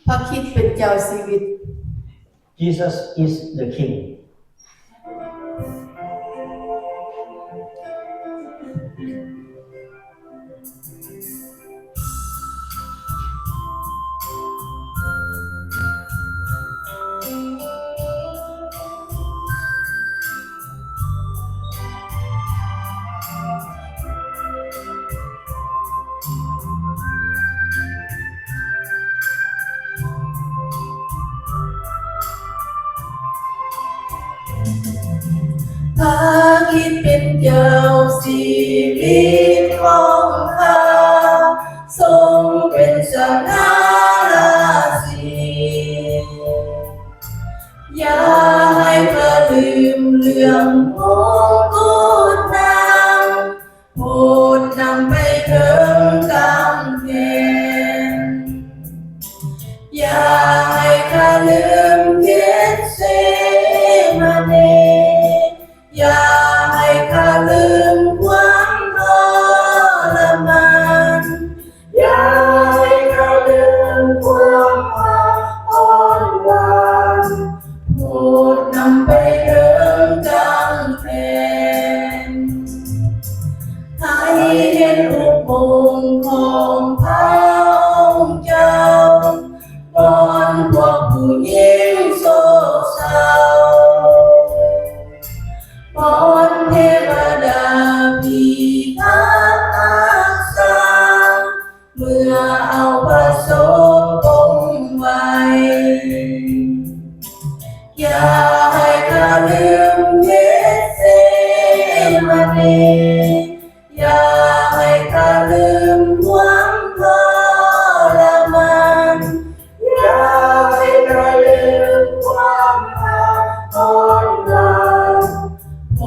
ພະຄຣິດເປັນເຈົ້າຊີວິດ. Jesus is the King. ພະຄຣິດເປັນເຈົ້າຊີວິດຂອງຂ້າ, ຊົງເປັນສະຫງ່າລາສີ. ຢ່າໃຫ້ຂ້າລືມເລື່ອງມົງກຸດນາງ, ໂຜດນຳໄປເຖິງກຳແພງ. ຢ່າໃຫ້ຂ້າລືມເກັດເຊມາເນ, ຢ່າໃຫ້ຂ້າລືມຄວາມທໍລະມານ, ຢ່າໃຫ້ຂ້າລືມຄວາມຮັກອ່ອນຫວານ, ໂຜດນຳໄປເຖິງກຳແພງ. ໃຫ້ເຫັນອຸບົງຂອງພະອົງເຈົ້າ, ບ່ອນພວກຜູ້ຍິງໂສກເສົ້າ, ບ່ອນເທວະດາພິທັກຮັກສາ, ເມື່ອເອົາພະສົບປົງໄວ້. ຢ່າໃຫ້ຂ້າລືມເກັດເຊມາເນ, ຢ່າໃຫ້ຂ້າລືມຄວາມທໍລະມານ, ຢ່າໃຫ້ຂ້າລືມຄວາມຮັກອ່ອນຫວານ, ໂຜ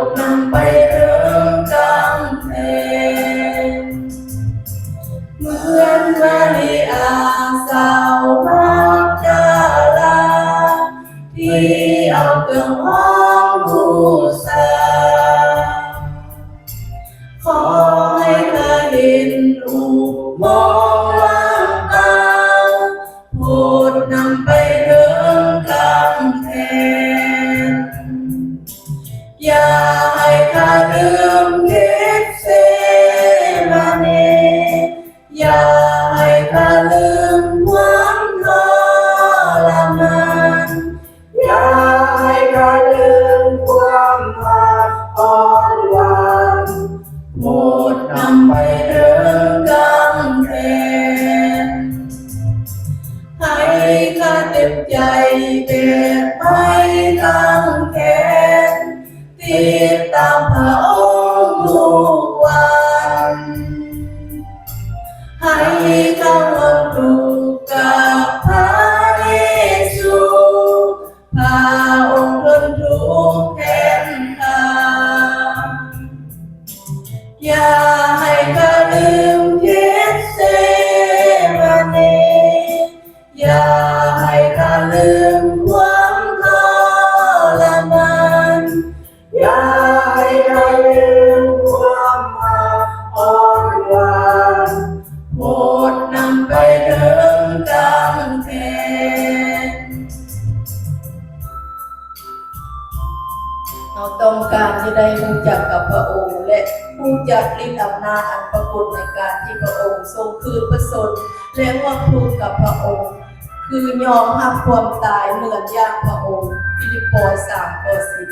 ດນຳໄປເຖິງກຳແພງ. ເໝືອນມາຣິອາສາວມາກດາລາ ທີ່ເອົາເຄື່ອງຫອມບູຊາ, ຂໍໃຫ້ຂ້າເຫັນອຸໂມງລ້າງຕາ, ໂຜດນຳໄປເຖິງກຳແພງ. ຢ່າໃຫ້ຂ້າລືມເກັດເຊມາເນ, ຢ່າໃຫ້ຂ້າລືມຄວາມທໍລະມານ, ຢ່າໃຫ້ຂ້າລືມຄວາມຮັກອ່ອນຫວານ, ໂຜດນຳໄປເຖິງກຳແພງ. ໃຫ້ຂ້າເຕັມໃຈແບກໄມ້ກາງແຂນ, ຕິດຕາມພະອົງທຸກວັນ, ໃຫ້ຂ້າຮ່ວມທຸກກັບພະເຢຊູ, ພະອົງທົນທຸກແທນຂ້າ. ຢ່າໃຫ້ຂ້າລືມເກັດເຊມາເນ, ຢ່າໃຫ້ຂ້າລືມຄວາມທໍລະມານ, ຢ່າໃຫ້ຂ້າລືມຄວາມຮັກອ່ອນຫວານ, ໂຜດນຳໄປເຖິງກຳແພງ. ເຮົາຕ້ອງການທີ່ໄດ້ຮູ້ຈັກກັບພະອົງ ແລະ ຮູ້ຈັກລິດອຳນາດອັນປາກົດໃນການທີ່ພະອົງຊົງຄືນພະຊົນ ແລະ ຮ່ວມທຸກກັບພະອົງ, ຄືຍອມຮັບຄວາມຕາຍເໝືອນຢ່າງພະອົງ. ຟີລິບປອຍ ສາມ ຂໍ້ ສິບ.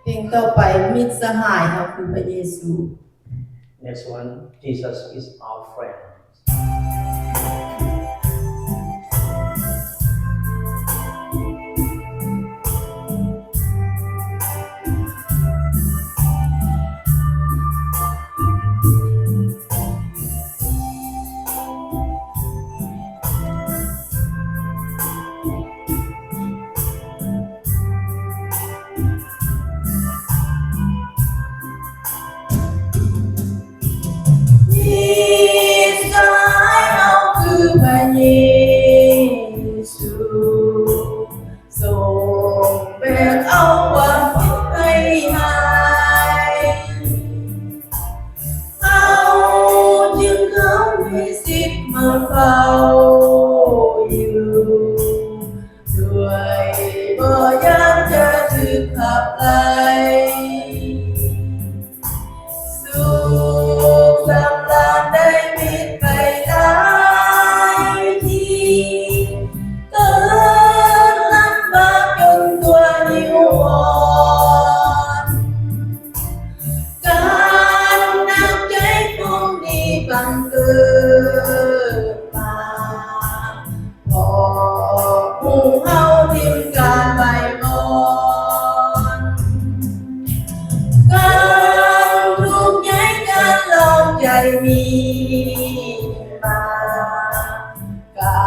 ເພງຕໍ່ໄປ, ມິດສະຫາຍເຮົາຄືພະເຢຊູ. Next one, Jesus is our friend. ມີມາ ກາ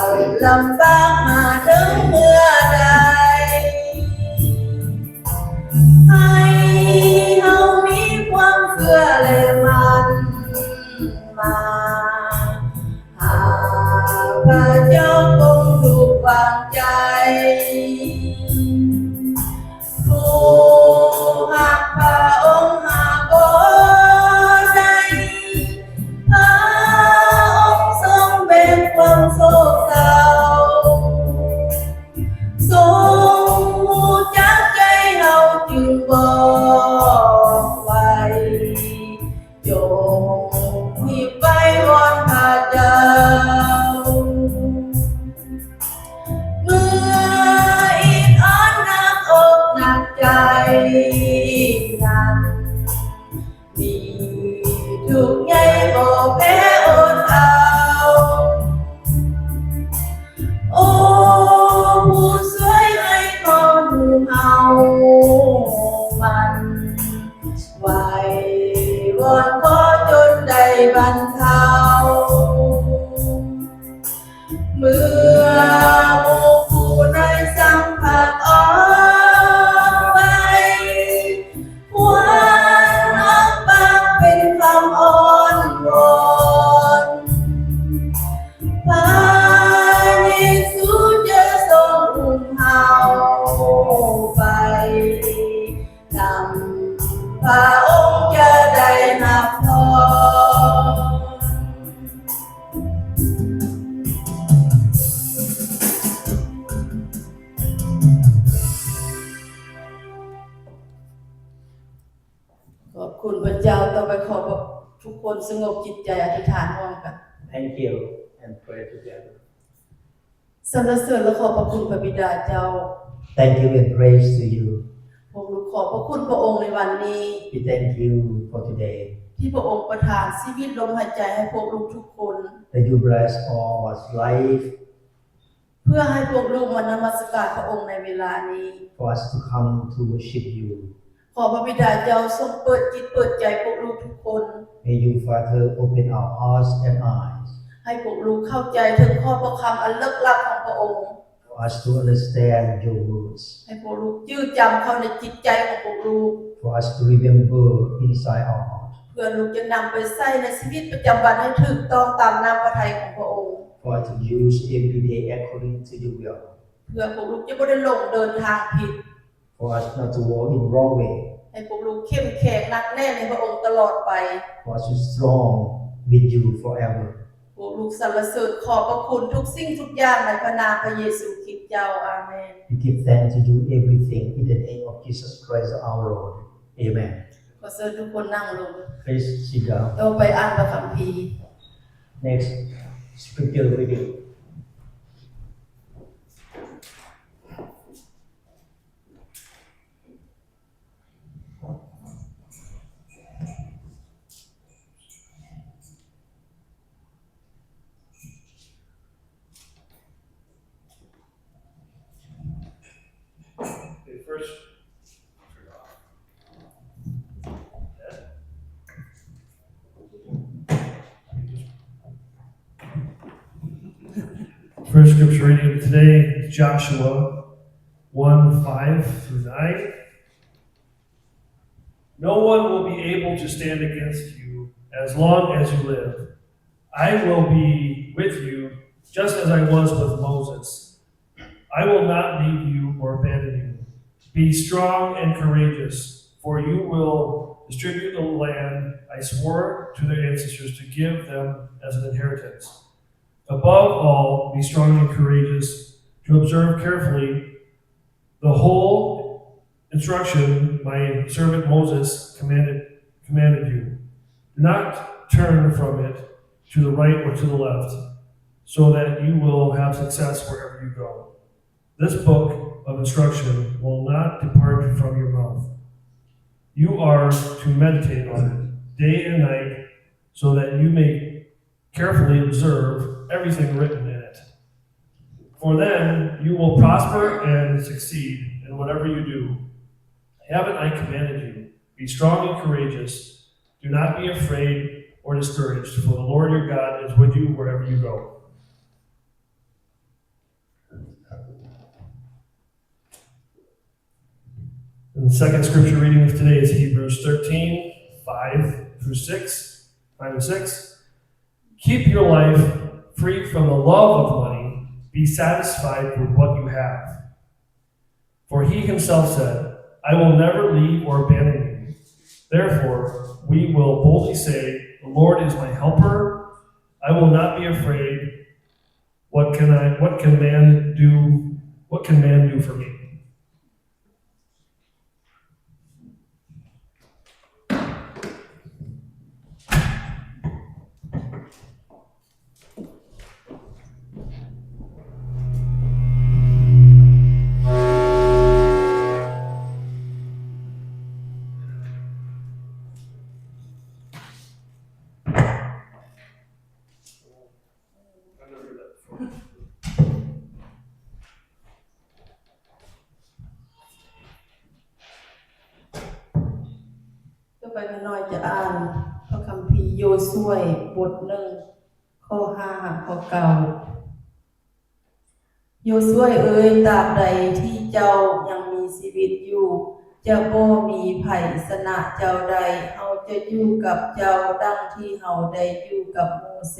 ນລຳບາກມາເຖິງເມື່ອໃດ ໃຫ້ເຮົາມີຄວາມເຊື່ອ ແລະ ໝັ້ນມາ ຫາພະເຈົ້າຄົງທຸກວາງໃຈ. ຜູ້ຮັກພະອົງຫາບໍ່ໄດ້ ພະອົງຊົງແບກຄວາມໂສກເສົ້າ ຊົງຮູ້ຈັກໃຈເຮົາຈຶ່ງບອກໄວ ຈົ່ງຮີບໄຫວ້ວອນພະເຈົ້າ ເມື່ອອິດອອນໜັກອົກໜັກໃຈນັ້ນ ມີທຸກໃຫຍ່ບໍ່ແພ້ອົດເອົາ ໂອ້ ຜູ້ຊ່ວຍໃຫ້ຄວາມຮູ້ເຮົາໝັ້ນໄຫວ້ວອນຂໍຈົນໄດ້ບັນເທົາ ເມື່ອໝູ່ຜູ້ນ້ອຍສັ່ງພັກອອກໄປ ຄວນອອກປາກເປັນຄຳອ້ອນວອນ ພະເຢຊູຈະຊົງອຸ້ມເຮົາໄປ ນຳພະອົງຈະໄດ້ຮັບພອນ. ຂອບຄຸນພະເຈົ້າ. ຕໍ່ໄປຂໍພວກທຸກຄົນສະຫງົບຈິດໃຈອະທິຖານຮ່ວມກັນ. Thank you and pray together. ສັນລະເສີນ ແລະ ຂອບພະຄຸນພະບິດາເຈົ້າ. Thank you and praise to you. ພວກລູກຂອບພະຄຸນພະອົງໃນວັນນີ້ We thank you for today. ທີ່ພະອົງປະທານຊີວິດລົມຫາຍໃຈໃຫ້ພວກລູກທຸກຄົນ That you bless all our life. ເພື່ອໃຫ້ພວກລູກມານະມັດສະການພະອົງໃນເວລານີ້ For us to come to worship you. ຂໍພະບິດາເຈົ້າຊົງເປີດຈິດເປີດໃຈພວກລູກທຸກຄົນ May you, Father, open our hearts and eyes. ໃຫ້ພວກລູກເຂົ້າໃຈເຖິງຂໍ້ພະຄຳອັນເລິກລັບຂອງພະອົງ For us to understand your words. ໃຫ້ພວກລູກຈື່ຈຳເຂົ້າໃນຈິດໃຈຂອງພວກລູກ For us to remember inside our heart. ເພື່ອລູກຈະນຳໄປໃຊ້ໃນຊີວິດປະຈຳວັນໃຫ້ຖືກຕ້ອງຕາມນ້ຳພະໄທຂອງພະອົງ For us to use every day according to your will. ເພື່ອພວກລູກຈະບໍ່ໄດ້ຫຼົງເດີນທາງຜິດ For us not to walk in wrong way. ໃຫ້ພວກລູກເຂັ້ມແຂງໜັກແໜ້ນໃນພະອົງຕະຫຼອດໄປ For us to strong with you forever. ພວກລູກສັນລະເສີນຂອບພະຄຸນທຸກສິ່ງທຸກຢ່າງໃນພະນາມພະເຢຊູຄຣິດເຈົ້າ. ອາເມນ. We give thanks to you everything in the name of Jesus Christ our Lord. Amen. ຂໍເຊີນທຸກຄົນນັ່ງລົງ. Please sit down. ຕໍ່ໄປອ່ານພະຄຳພີ. Next scripture reading. Okay, first, first scripture reading of today is Joshua one, five through nine. No one will be able to stand against you as long as you live. I will be with you just as I was with Moses. I will not leave you or abandon you. Be strong and courageous, for you will distribute the land I swore to their ancestors to give them as an inheritance. Above all, be strong and courageous to observe carefully the whole instruction my servant Moses commanded, commanded you. Do not turn from it to the right or to the left, so that you will have success wherever you go. This book of instruction will not depart from your mouth. You are to meditate on it day and night, so that you may carefully observe everything written in it. For then you will prosper and succeed in whatever you do. Haven't I commanded you? Be strong and courageous. Do not be afraid or discouraged, for the Lord your God is with you wherever you go. And the second scripture reading of today is Hebrews thirteen, five through six, five and six. Keep your life free from the love of money. Be satisfied with what you have. For he himself said, "I will never leave or abandon you." Therefore, we will boldly say, "The Lord is my helper. I will not be afraid. What can I, what can man do, what can man do for me?" ຕໍ່ໄປຂ້ານ້ອຍຈະອ່ານພະຄຳພີໂຢຊວຍບົດໜຶ່ງ ຂໍ້ຫ້າຫາຂໍ້ເກົ້າ. ໂຢຊວຍເອີຍ, ຕາບໃດທີ່ເຈົ້າຍັງມີຊີວິດຢູ່, ຈະບໍ່ມີໃຜຊະນະເຈົ້າໄດ້. ເຮົາຈະຢູ່ກັບເຈົ້າດັ່ງທີ່ເຮົາໄດ້ຢູ່ກັບໂມເຊ.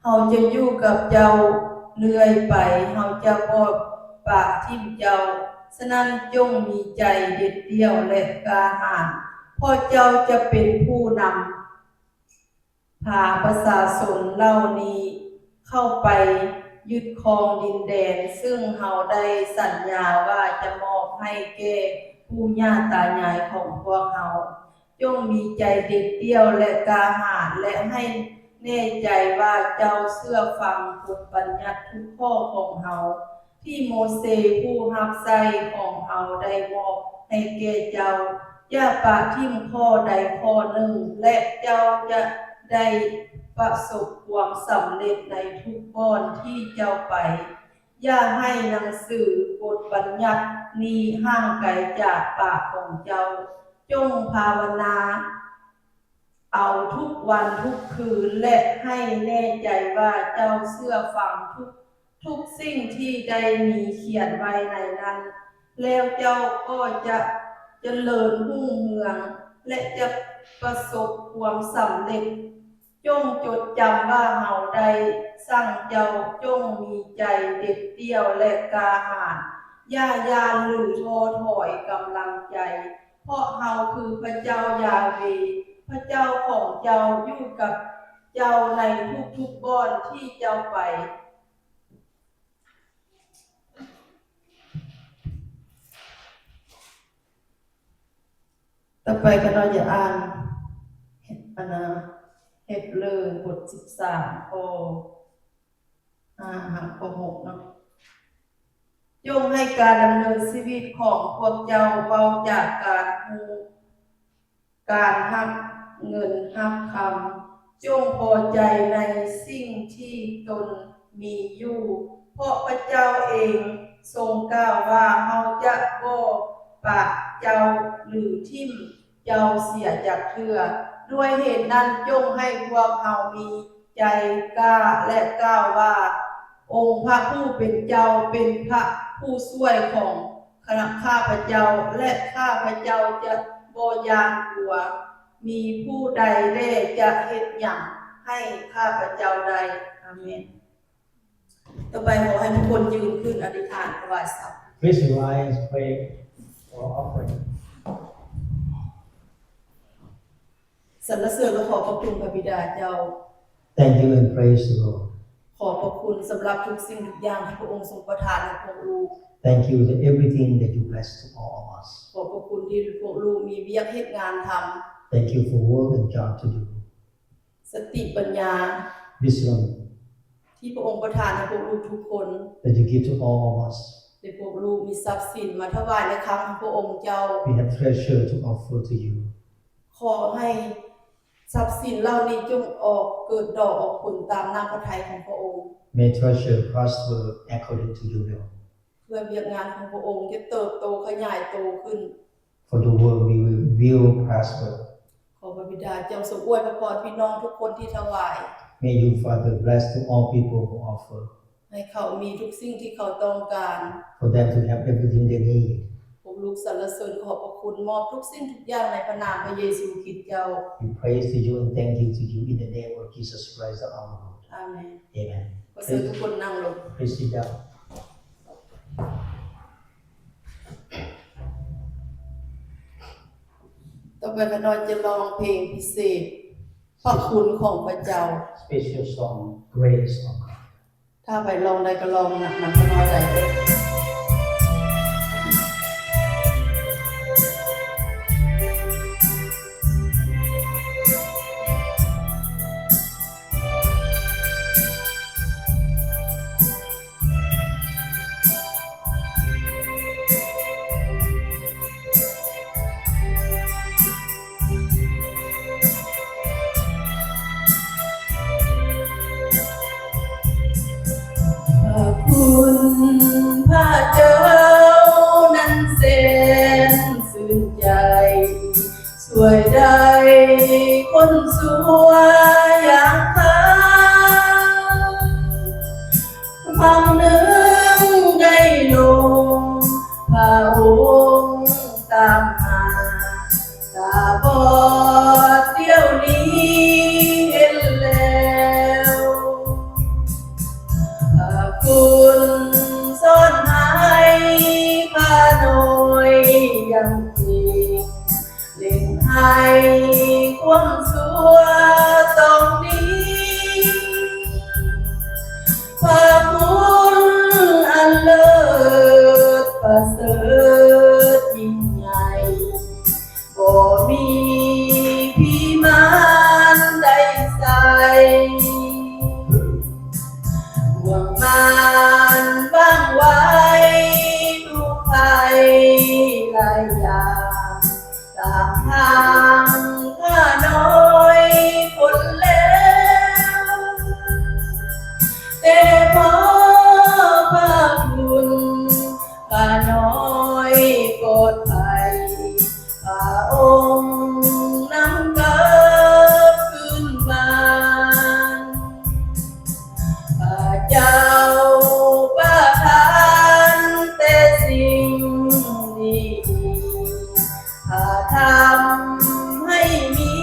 ເຮົາຈະຢູ່ກັບເຈົ້າເລື້ອຍໄປ, ເຮົາຈະບໍ່ປະຖິ້ມເຈົ້າ. ສະນັ້ນ, ຈົ່ງມີໃຈເດັດດ່ຽວ ແລະ ກ້າຫານ, ເພາະເຈົ້າຈະເປັນຜູ້ນຳ ພາປະຊາຊົນເຫຼົ່ານີ້ເຂົ້າໄປຍຶດຄອງດິນແດນ ຊຶ່ງເຮົາໄດ້ສັນຍາວ່າຈະມອບໃຫ້ແກ່ປູ່ຍ່າຕາຍາຍຂອງພວກເຮົາ. ຈົ່ງມີໃຈເດັດດ່ຽວ ແລະ ກ້າຫານ, ແລະ ໃຫ້ແນ່ໃຈວ່າເຈົ້າເຊື່ອຟັງກົດບັນຍັດທຸກຂໍ້ຂອງເຮົາ ທີ່ໂມເຊຜູ້ຮັບໃຊ້ຂອງເຮົາໄດ້ມອບໃຫ້ແກ່ເຈົ້າ. ຢ່າປະຖິ້ມຂໍ້ໃດຂໍ້ໜຶ່ງ, ແລະ ເຈົ້າຈະໄດ້ປະສົບຄວາມສຳເລັດໃນທຸກບ່ອນທີ່ເຈົ້າໄປ. ຢ່າໃຫ້ໜັງສືກົດບັນຍັດນີ້ຫ່າງໄກຈາກປາກຂອງເຈົ້າ. ຈົ່ງພາວະນາ ເອົາທຸກວັນທຸກຄືນ ແລະ ໃຫ້ແນ່ໃຈວ່າເຈົ້າເຊື່ອຟັງທຸກ ທຸກສິ່ງທີ່ໄດ້ມີຂຽນໄວ້ໃນນັ້ນ, ແລ້ວເຈົ້າກໍຈະຈະເລີນຮຸ່ງເຮືອງ ແລະ ຈະປະສົບຄວາມສຳເລັດ. ຈົ່ງຈົດຈຳວ່າເຮົາໄດ້ສັ່ງເຈົ້າ, ຈົ່ງມີໃຈເດັດດ່ຽວ ແລະ ກ້າຫານ. ຢ່າຢ້ານ ຫຼື ທໍ້ຖອຍກຳລັງໃຈ, ເພາະເຮົາຄືພະເຈົ້າຢາເວ, ພະເຈົ້າຂອງເຈົ້າຢູ່ກັບເຈົ້າໃນທຸກໆບ່ອນທີ່ເຈົ້າໄປ. ຕໍ່ໄປຂ້ານ້ອຍຈະອ່ານ ອັນນາ ເຮັບເລີບົດສິບສາມ ຂໍ້ຫ້າຫາຂໍ້ຫົກເນາະ. ຈົ່ງໃຫ້ການດຳເນີນຊີວິດຂອງພວກເຈົ້າເວົ້າຈາກການຮູ້ ການຮັບເງິນຮັບຄຳ, ຈົ່ງພໍໃຈໃນສິ່ງທີ່ຕົນມີຢູ່, ເພາະພະເຈົ້າເອງຊົງກ່າວວ່າ, ເຮົາຈະບໍ່ປະເຈົ້າ ຫຼື ຖິ້ມເຈົ້າເສຍຈັກເທື່ອ. ດ້ວຍເຫດນັ້ນ, ຈົ່ງໃຫ້ພວກເຮົາມີໃຈກ້າ ແລະ ກ່າວວ່າ, ອົງພະຜູ້ເປັນເຈົ້າເປັນພະຜູ້ຊ່ວຍຂອງ ຂ້າພະເຈົ້າ ແລະ ຂ້າພະເຈົ້າຈະບໍ່ຢ້ານກົວ. ມີຜູ້ໃດແດ່ຈະເຮັດຫຍັງໃຫ້ຂ້າພະເຈົ້າໄດ້? ອາເມນ. ຕໍ່ໄປຂໍໃຫ້ທຸກຄົນຢືນຂຶ້ນອະທິຖານຖວາຍສັດ. Please rise, pray for offering. ສັນລະເສີນ ແລະ ຂອບພະຄຸນພະບິດາເຈົ້າ. Thank you and praise the Lord. ຂອບພະຄຸນສຳລັບທຸກສິ່ງທຸກຢ່າງທີ່ພະອົງຊົງປະທານໃຫ້ພວກລູກ. Thank you for everything that you blessed to all of us. ຂອບພະຄຸນທີ່ພວກລູກມີວຽກເຮັດງານທຳ. Thank you for work and job to do. ສະຕິປັນຍາ Wisdom ທີ່ພະອົງປະທານໃຫ້ພວກລູກທຸກຄົນ that you give to all of us. ໃຫ້ພວກລູກມີຊັບສິນມາຖວາຍໃນຄັງຂອງພະອົງເຈົ້າ. We have treasure to offer to you. ຂໍໃຫ້ຊັບສິນເຫຼົ່ານີ້ຈົ່ງອອກ ເກີດດອກອອກຜົນຕາມນ້ຳພະໄທຂອງພະອົງ. May treasure prosper according to your will. ເພື່ອວຽກງານຂອງພະອົງຈະເຕີບໂຕຂະຫຍາຍໂຕຂຶ້ນ. For the work we will, will prosper. ຂໍພະບິດ ຈງຊົງອວຍພະພອນພີ່ນ້ອງທຸກຄົນທີ່ຖວາຍ. May you, Father, bless to all people who offer. ໃຫ້ເຂົາມີທຸກສິ່ງທີ່ເຂົາຕ້ອງການ. For them to have everything they need. ພວກລູກສັນລະເສີນຂອບພະຄຸນ, ມອບທຸກສິ່ງທຸກຢ່າງໃນພະນາມພະເຢຊູຄຣິດເຈົ້າ. We praise to you and thank you to you in the name of Jesus Christ our Lord. ອາເມນ. Amen. ຂໍເຊີນທຸກຄົນນັ່ງລົງ. Please sit down. ຕໍ່ໄປຂ້ານ້ອຍຈະຮ້ອງເພງພິເສດ ພະຄຸນຂອງພະເຈົ້າ. Special song, Grace of God. ຖ້າໃຜຮ້ອງໄດ້ກໍຮ້ອງນຳຂ້ານ້ອຍໄດ້ເດີ. ພະຄຸນພະເຈົ້ານັ້ນແສນຊື່ນໃຈ ຊ່ວຍໄດ້ຄົນຊົ່ວຢ່າງຂ້າ ຄັ້ງໜຶ່ງໄດ້ຫຼົງພະອົງຕາມຫາ ຕາບອດດຽວນີ້ເຫັນແລ້ວ ພະຄຸນສອນໃຫ້ຂ້ານ້ອຍຢ່າງຈິງ ເລັ່ງໃຫ້ຄວາມຊົ່ວຕ້ອງໜີ ພະຄຸນອັນເລີດປະເສີດຍິ່ງໃຫຍ່ ບໍ່ມີພິມານໃດໃສ່ ພວກມັນຫວັ່ນໄຫວທຸກໄພຫຼາຍຢ່າງ ຕາມທາງຂ້ານ້ອຍຄົນແລວ ແຕ່ພໍພະຄຸນຂ້ານ້ອຍປອດໄພ ພະອົງນຳກັບຄືນບ້ານ ພະເຈົ້າປະທານແຕ່ສິ່ງດີໆ ພະທຳໃຫ້ມີ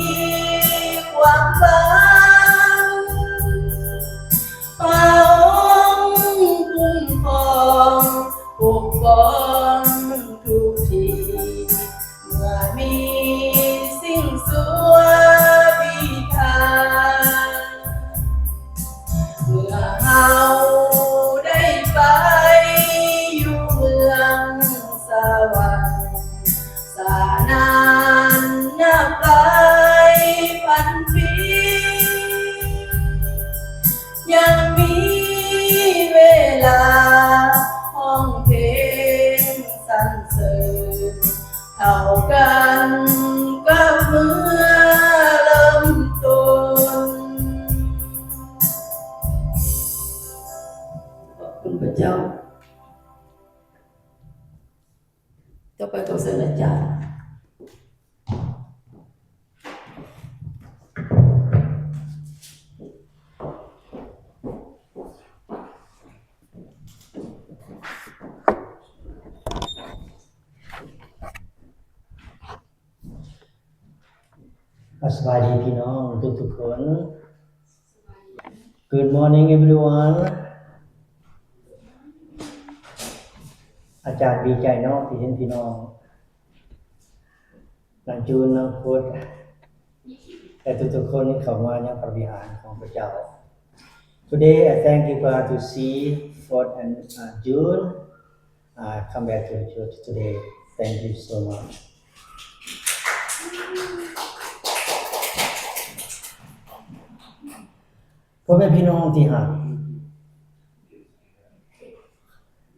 ຄວາມຫວັງ ພະອົງຄຸ້ມຄອງປົກປ້ອງທຸກທີ່ ເມື່ອມີສິ່ງຊົ່ວບີທາ ເມື່ອເຮົາໄດ້ໄປຢູ່ເມືອງສະຫວັນ ສານານນັບຫຼາຍພັນປີ ຍັງມີເວລາຮ້ອງເພງສັນເສີນ ເທົ່າກັນກັບເມື່ອເລີ່ມຕົ້ນ. ຂອບຄຸນພະເຈົ້າ. ຕໍ່ໄປຂໍເຊີນອາຈານ. ສະບາຍດີພີ່ນ້ອງທຸກໆຄົນ. Good morning everyone. ອາຈານດີໃຈເນາະ ທີ່ເຫັນພີ່ນ້ອງ ນາງຈູນ ນາງໂພດ ແລະ ທຸກໆຄົນທີ່ເຂົ້າມາຍັງພະວິຫານຂອງພະເຈົ້າ. Today I thank you God to see Ford and, uh, June, uh, come back to the church today. Thank you so much. ພໍ່ແມ່ພີ່ນ້ອງທີ່ຮັກ,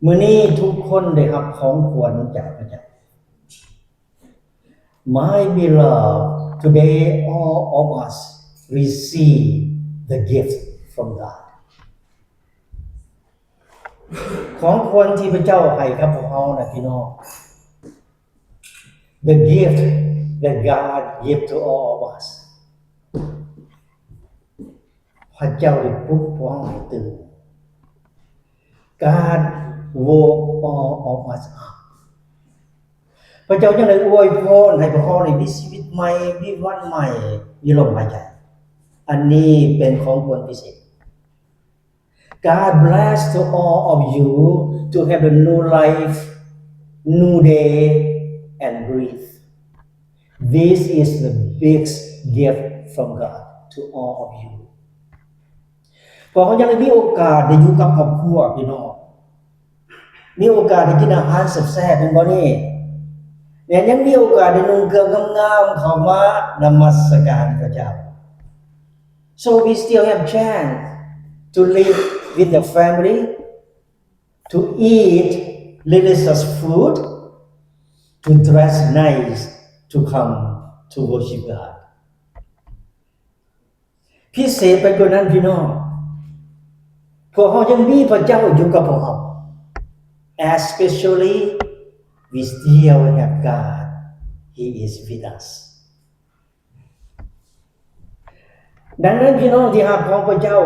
ມື້ນີ້ທຸກຄົນໄດ້ຮັບຂອງຂວັນຈາກພະເຈົ້າ. My beloved, today all of us receive the gift from God. ຂອງຂວັນທີ່ພະເຈົ້າໃຫ້ກັບພວກເຮົານະ ພີ່ນ້ອງ, the gift that God give to all of us. ພະເຈົ້າໄດ້ປຸກພວກເຮົາໃຫ້ຕື່ນ. God woke all of us up. ພະເຈົ້າຍັງໄດ້ອວຍພອນໃຫ້ພວກເຮົາໄດ້ມີຊີວິດໃໝ່, ມີວັນໃໝ່, ມີລົມຫາຍໃຈ. ອັນນີ້ເປັນຂອງຂວັນພິເສດ. God bless to all of you to have a new life, new day, and breathe. This is the big gift from God to all of you. ພວກເຮົາຍັງໄດ້ມີໂອກາດໄດ້ຢູ່ກັບຄອບຄົວພີ່ນ້ອງ, ມີໂອກາດໄດ້ກິນອາຫານແຊບໆ ແມ່ນບໍ່ນີ້? ແລະ ຍັງມີໂອກາດໄດ້ນຸ່ງເຄື່ອງງາມໆ ເຂົ້າມານະມັດສະການພະເຈົ້າ. So we still have chance to live with the family, to eat delicious food, to dress nice, to come to worship God. ພິເສດໄປກວ່ານັ້ນພີ່ນ້ອງ, ພວກເຮົາຍັງມີພະເຈົ້າຢູ່ກັບພວກເຮົາ. Especially we still have God. He is with us. ດັ່ງນັ້ນ ພີ່ນ້ອງທີ່ຮັກຂອງພະເຈົ້າ,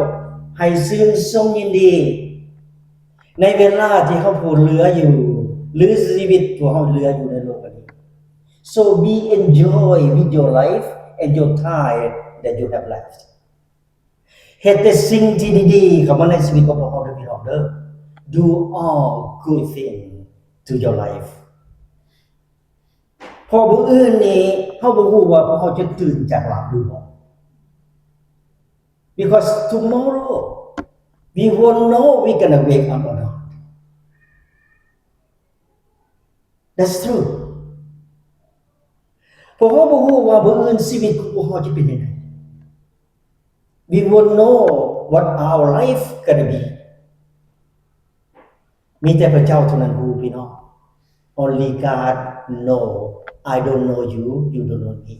ໃຫ້ຊື່ນຊົມຍິນດີໃນເວລາທີ່ເຮົາຜູ້ເຫຼືອຢູ່ ຫຼື ຊີວິດພວກເຮົາເຫຼືອຢູ່ໃນໂລກອັນນີ້. So be enjoy with your life and your time that you have left. ເຮັດແຕ່ສິ່ງທີ່ດີໆເຂົ້າມາໃນຊີວິດຂອງພວກເຮົາເດີພີ່ນ້ອງເດີ. Do all good thing to your life. ເພາະມື້ອື່ນນີ້ເຮົາບໍ່ຮູ້ວ່າພວກເຮົາຈະຕື່ນຈາກຫຼັບຫຼືບໍ່. Because tomorrow we won't know we gonna wake up or not. That's true. ພວກເຮົາບໍ່ຮູ້ວ່າມື້ອື່ນຊີວິດຂອງພວກເຮົາຈະເປັນຈັ່ງໃດ. We won't know what our life gonna be. ມີແຕ່ພະເຈົ້າເທົ່ານັ້ນຮູ້ພີ່ນ້ອງ. Only God know. I don't know you, you don't know me.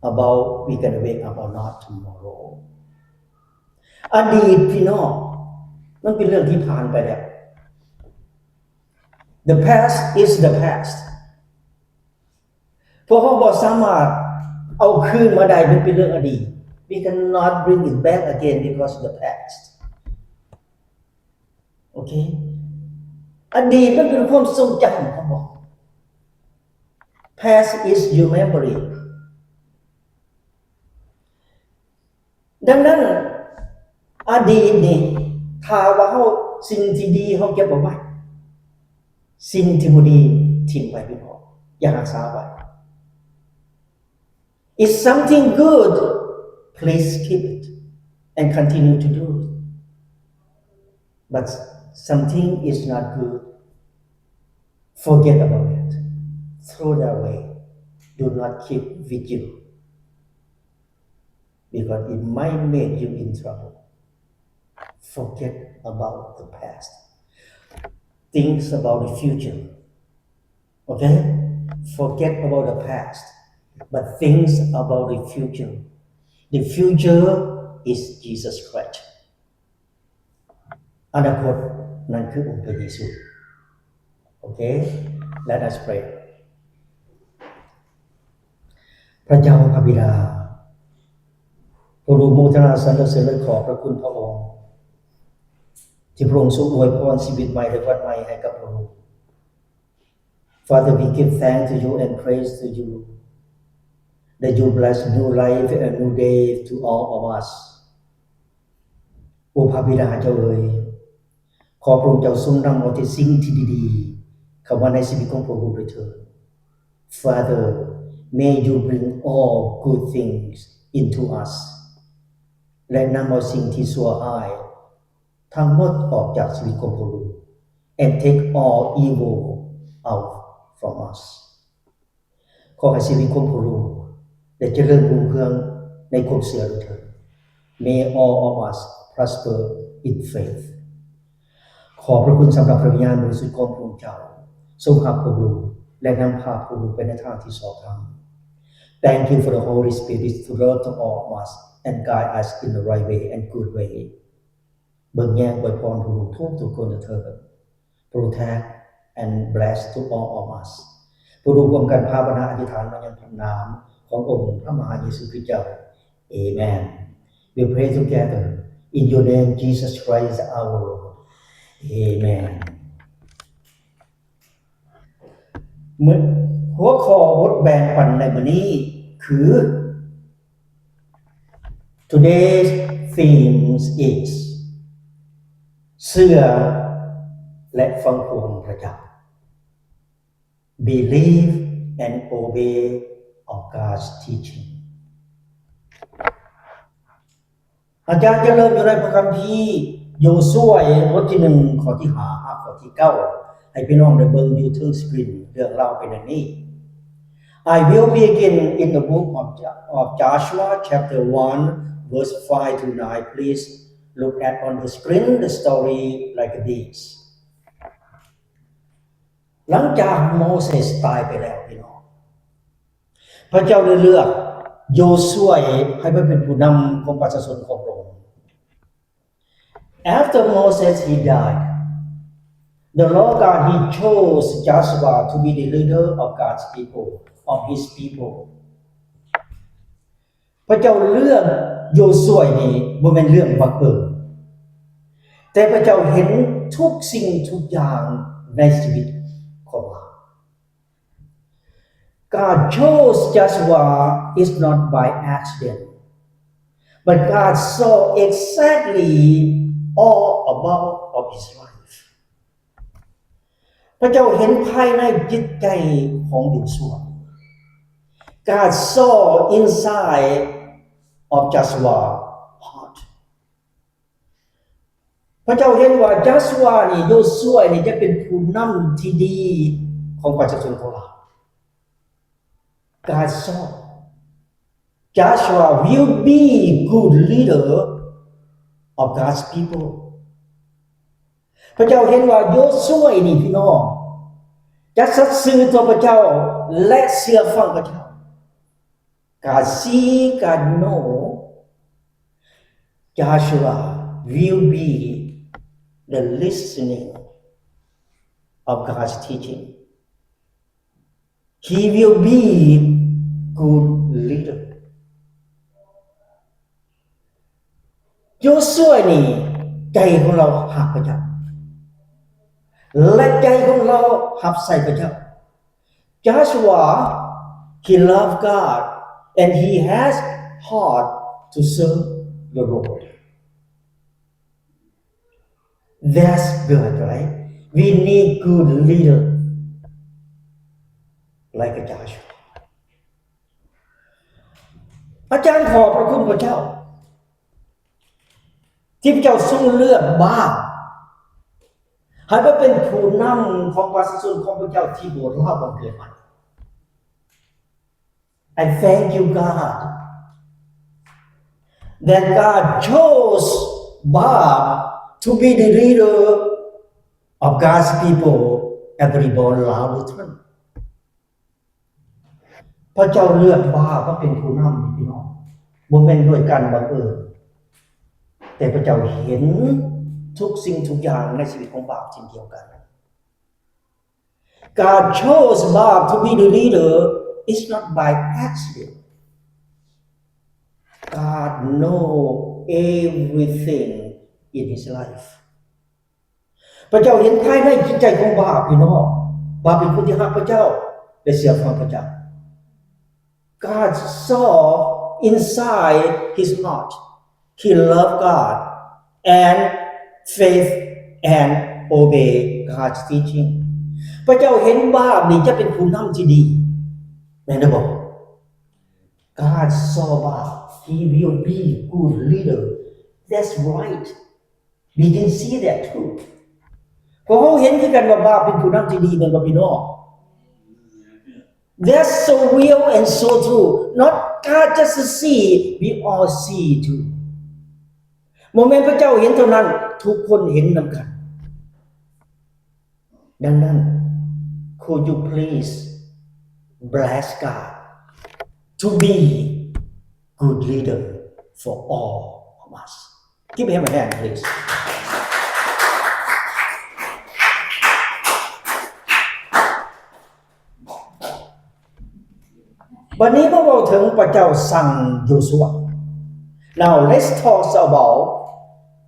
About we gonna wake up or not tomorrow. ອະດີດພີ່ນ້ອງ ມັນເປັນເລື່ອງທີ່ຜ່ານໄປແລ້ວ. The past is the past. ພວກເຮົາບໍ່ສາມາດເອົາຄືນມາໄດ້, ມັນເປັນເລື່ອງອະດີດ. We cannot bring it back again because of the past. ໂອເຄ ອະດີດມັນເປັນຄວາມຊົງຈຳຂອງເຮົາ. Past is your memory. ດັ່ງນັ້ນ ອະດີດນີ້ ຖ້າວ່າເຮົາ ສິ່ງທີ່ດີເຮົາເກັບເອົາໄວ້, ສິ່ງທີ່ບໍ່ດີຖິ້ມໄປພີ່ນ້ອງ, ຢ່າຮັກສາໄວ້. If something good, please keep it and continue to do it. But something is not good, forget about it. Throw that away. Do not keep with you. Because it might make you in trouble. Forget about the past. Think about the future. Okay? Forget about the past, but think about the future. The future is Jesus Christ. ອະນາຄົດນັ້ນຄືອົງພະເຢຊູ. ໂອເຄ Let us pray. ພະເຈົ້າ ພະບິດາ, ພວກລູກໂມທະນາສັນລະເສີນ ແລະ ຂອບພະຄຸນພະອົງ ທີ່ພະອົງຊົງອວຍພອນຊີວິດໃໝ່ ແລະ ວັນໃໝ່ໃຫ້ກັບພວກລູກ. Father, we give thanks to you and praise to you that you bless new life and new day to all of us. ໂອ ພະບິດາເຈົ້າເອີຍ, ຂໍພະອົງເຈົ້າຊົງນຳເອົາແຕ່ສິ່ງທີ່ດີໆ ເຂົ້າມາໃນຊີວິດຂອງພວກລູກດ້ວຍເທີ້ນ. Father, may you bring all good things into us ແລະ ນຳເອົາສິ່ງທີ່ຊົ່ວຮ້າຍທັງໝົດອອກຈາກຊີວິດຂອງພວກລູກ and take all evil out from us. ຂໍໃຫ້ຊີວິດຂອງພວກລູກໄດ້ຈະເລີນຮຸ່ງເຮືອງໃນຄວາມເຊື່ອດ້ວຍເທີ້ນ. May all of us prosper in faith. ຂອບພະຄຸນສຳລັບພະວິນຍານບໍລິສຸດຂອງພະອົງເຈົ້າ ຊົງຮັບພວກລູກ ແລະ ນຳພາພວກລູກໄປໃນທາງທີ່ຊອບທາງ. Thank you for the Holy Spirit to love to all of us and guide us in the right way and good way. ເບິ່ງແຍງອວຍພອນພວກລູກທຸກໆຄົນເທີ້ນ. Protect and bless to all of us. ພວກລູກຮ່ວມກັນພາວະນາອະທິຖານມາຍັງພະນາມຂອງອົງພະມະຫາເຢຊູຄຣິສເຈົ້າ. ເອແມນ. We pray together in your name, Jesus Christ our Lord. Amen. ເມື່ອຫົວຂໍ້ບົດແບ່ງປັນໃນມື້ນີ້ຄື Today's theme is ເຊື່ອແລະຟັງຄວາມພະເຈົ້າ. Believe and obey of God's teaching. ອາຈານຈະເລີ່ມຢູ່ໃນພະຄຳພີໂຢຊວຍ ບົດທີໜຶ່ງ ຂໍ້ທີຫ້າ ຫາຂໍ້ທີເກົ້າ ໃຫ້ພີ່ນ້ອງໄດ້ເບິ່ງຢູ່ເທິງສະກຣີນ. ເລື່ອງລາວເປັນດັ່ງນີ້. I will begin in the book of Jo-, of Joshua chapter one verse five to nine. Please look at on the screen the story like this. ຫຼັງຈາກໂມເສສຕາຍໄປແລ້ວ ພີ່ນ້ອງ, ພະເຈົ້າໄດ້ເລືອກໂຢຊວຍໃຫ້ມາເປັນຜູ້ນຳຂອງປະຊາຊົນຂອງພະອົງ. After Moses he died, the Lord God, he chose Joshua to be the leader of God's people, of his people. ພະເຈົ້າເລືອກໂຢຊວຍນີ້ບໍ່ແມ່ນເລື່ອງບັງເອີນ, ແຕ່ພະເຈົ້າເຫັນທຸກສິ່ງທຸກຢ່າງໃນຊີວິດຂອງລາວ. God chose Joshua is not by accident, but God saw exactly all about of his life. ພະເຈົ້າເຫັນພາຍໃນຈິດໃຈຂອງໂຢຊວຍ. God saw inside of Joshua heart. ພະເຈົ້າເຫັນວ່າໂຢຊວຍນີ້ ໂຢຊວຍນີ້ຈະເປັນຜູ້ນຳທີ່ດີຂອງປະຊາຊົນຂອງລາວ. God saw Joshua will be good leader of God's people. ພະເຈົ້າເຫັນວ່າໂຢຊວຍນີ້ ພີ່ນ້ອງ ຈະສັດຊື່ຕໍ່ພະເຈົ້າ ແລະເຊື່ອຟັງພະເຈົ້າ. God see, God know Joshua will be the listening of God's teaching. He will be good leader. ໂຢຊວຍນີ້ ໃຈຂອງລາວຮັກພະເຈົ້າ ແລະ ໃຈຂອງລາວຮັບໃຊ້ພະເຈົ້າ. Joshua, he love God and he has heart to serve the Lord. That's good, right? We need good leader like Joshua. ອາຈານຂອບພະຄຸນພະເຈົ້າ ທີ່ພະເຈົ້າຊົງເລືອກບາບ ໃຫ້ມາເປັນຜູ້ນຳຂອງປະຊາຊົນຂອງພະເຈົ້າທີ່ໂບດລາວບັງເກີດໃໝ່. I thank you, God, that God chose Bob to be the leader of God's people at Reborn Lao Lutheran. ພະເຈົ້າເລືອກບາບມາເປັນຜູ້ນຳນີ້ ພີ່ນ້ອງ, ບໍ່ແມ່ນດ້ວຍການບັງເອີນ, ແຕ່ພະເຈົ້າເຫັນທຸກສິ່ງທຸກຢ່າງໃນຊີວິດຂອງບາບເຊັ່ນດຽວກັນ. God chose Bob to be the leader is not by accident. God know everything in his life. ພະເຈົ້າເຫັນພາຍໃນຈິດໃຈຂອງບາບ, ພີ່ນ້ອງ. ບາບເປັນຄົນທີ່ຮັກພະເຈົ້າ ແລະ ເຊື່ອຟັງພະເຈົ້າ. God saw inside his heart. He loved God and faith and obey God's teaching. ພະເຈົ້າເຫັນບາບນີ້ຈະເປັນຜູ້ນຳທີ່ດີ, ແມ່ນຫຼືບໍ່? God saw Bob, he will be good leader. That's right. We can see that too. ພວກເຮົາເຫັນຄືກັນວ່າບາບເປັນຜູ້ນຳທີ່ດີ, ແມ່ນບໍ່ ພີ່ນ້ອງ? That's so real and so true. Not God just see, we all see too. ບໍ່ແມ່ນພະເຈົ້າເຫັນເທົ່ານັ້ນ, ທຸກຄົນເຫັນນຳກັນ. ດັ່ງນັ້ນ, could you please bless God to be good leader for all of us? Give him a hand, please. ບັດນີ້ມາເວົ້າເຖິງພະເຈົ້າສັ່ງໂຢຊວາ Now let's talk about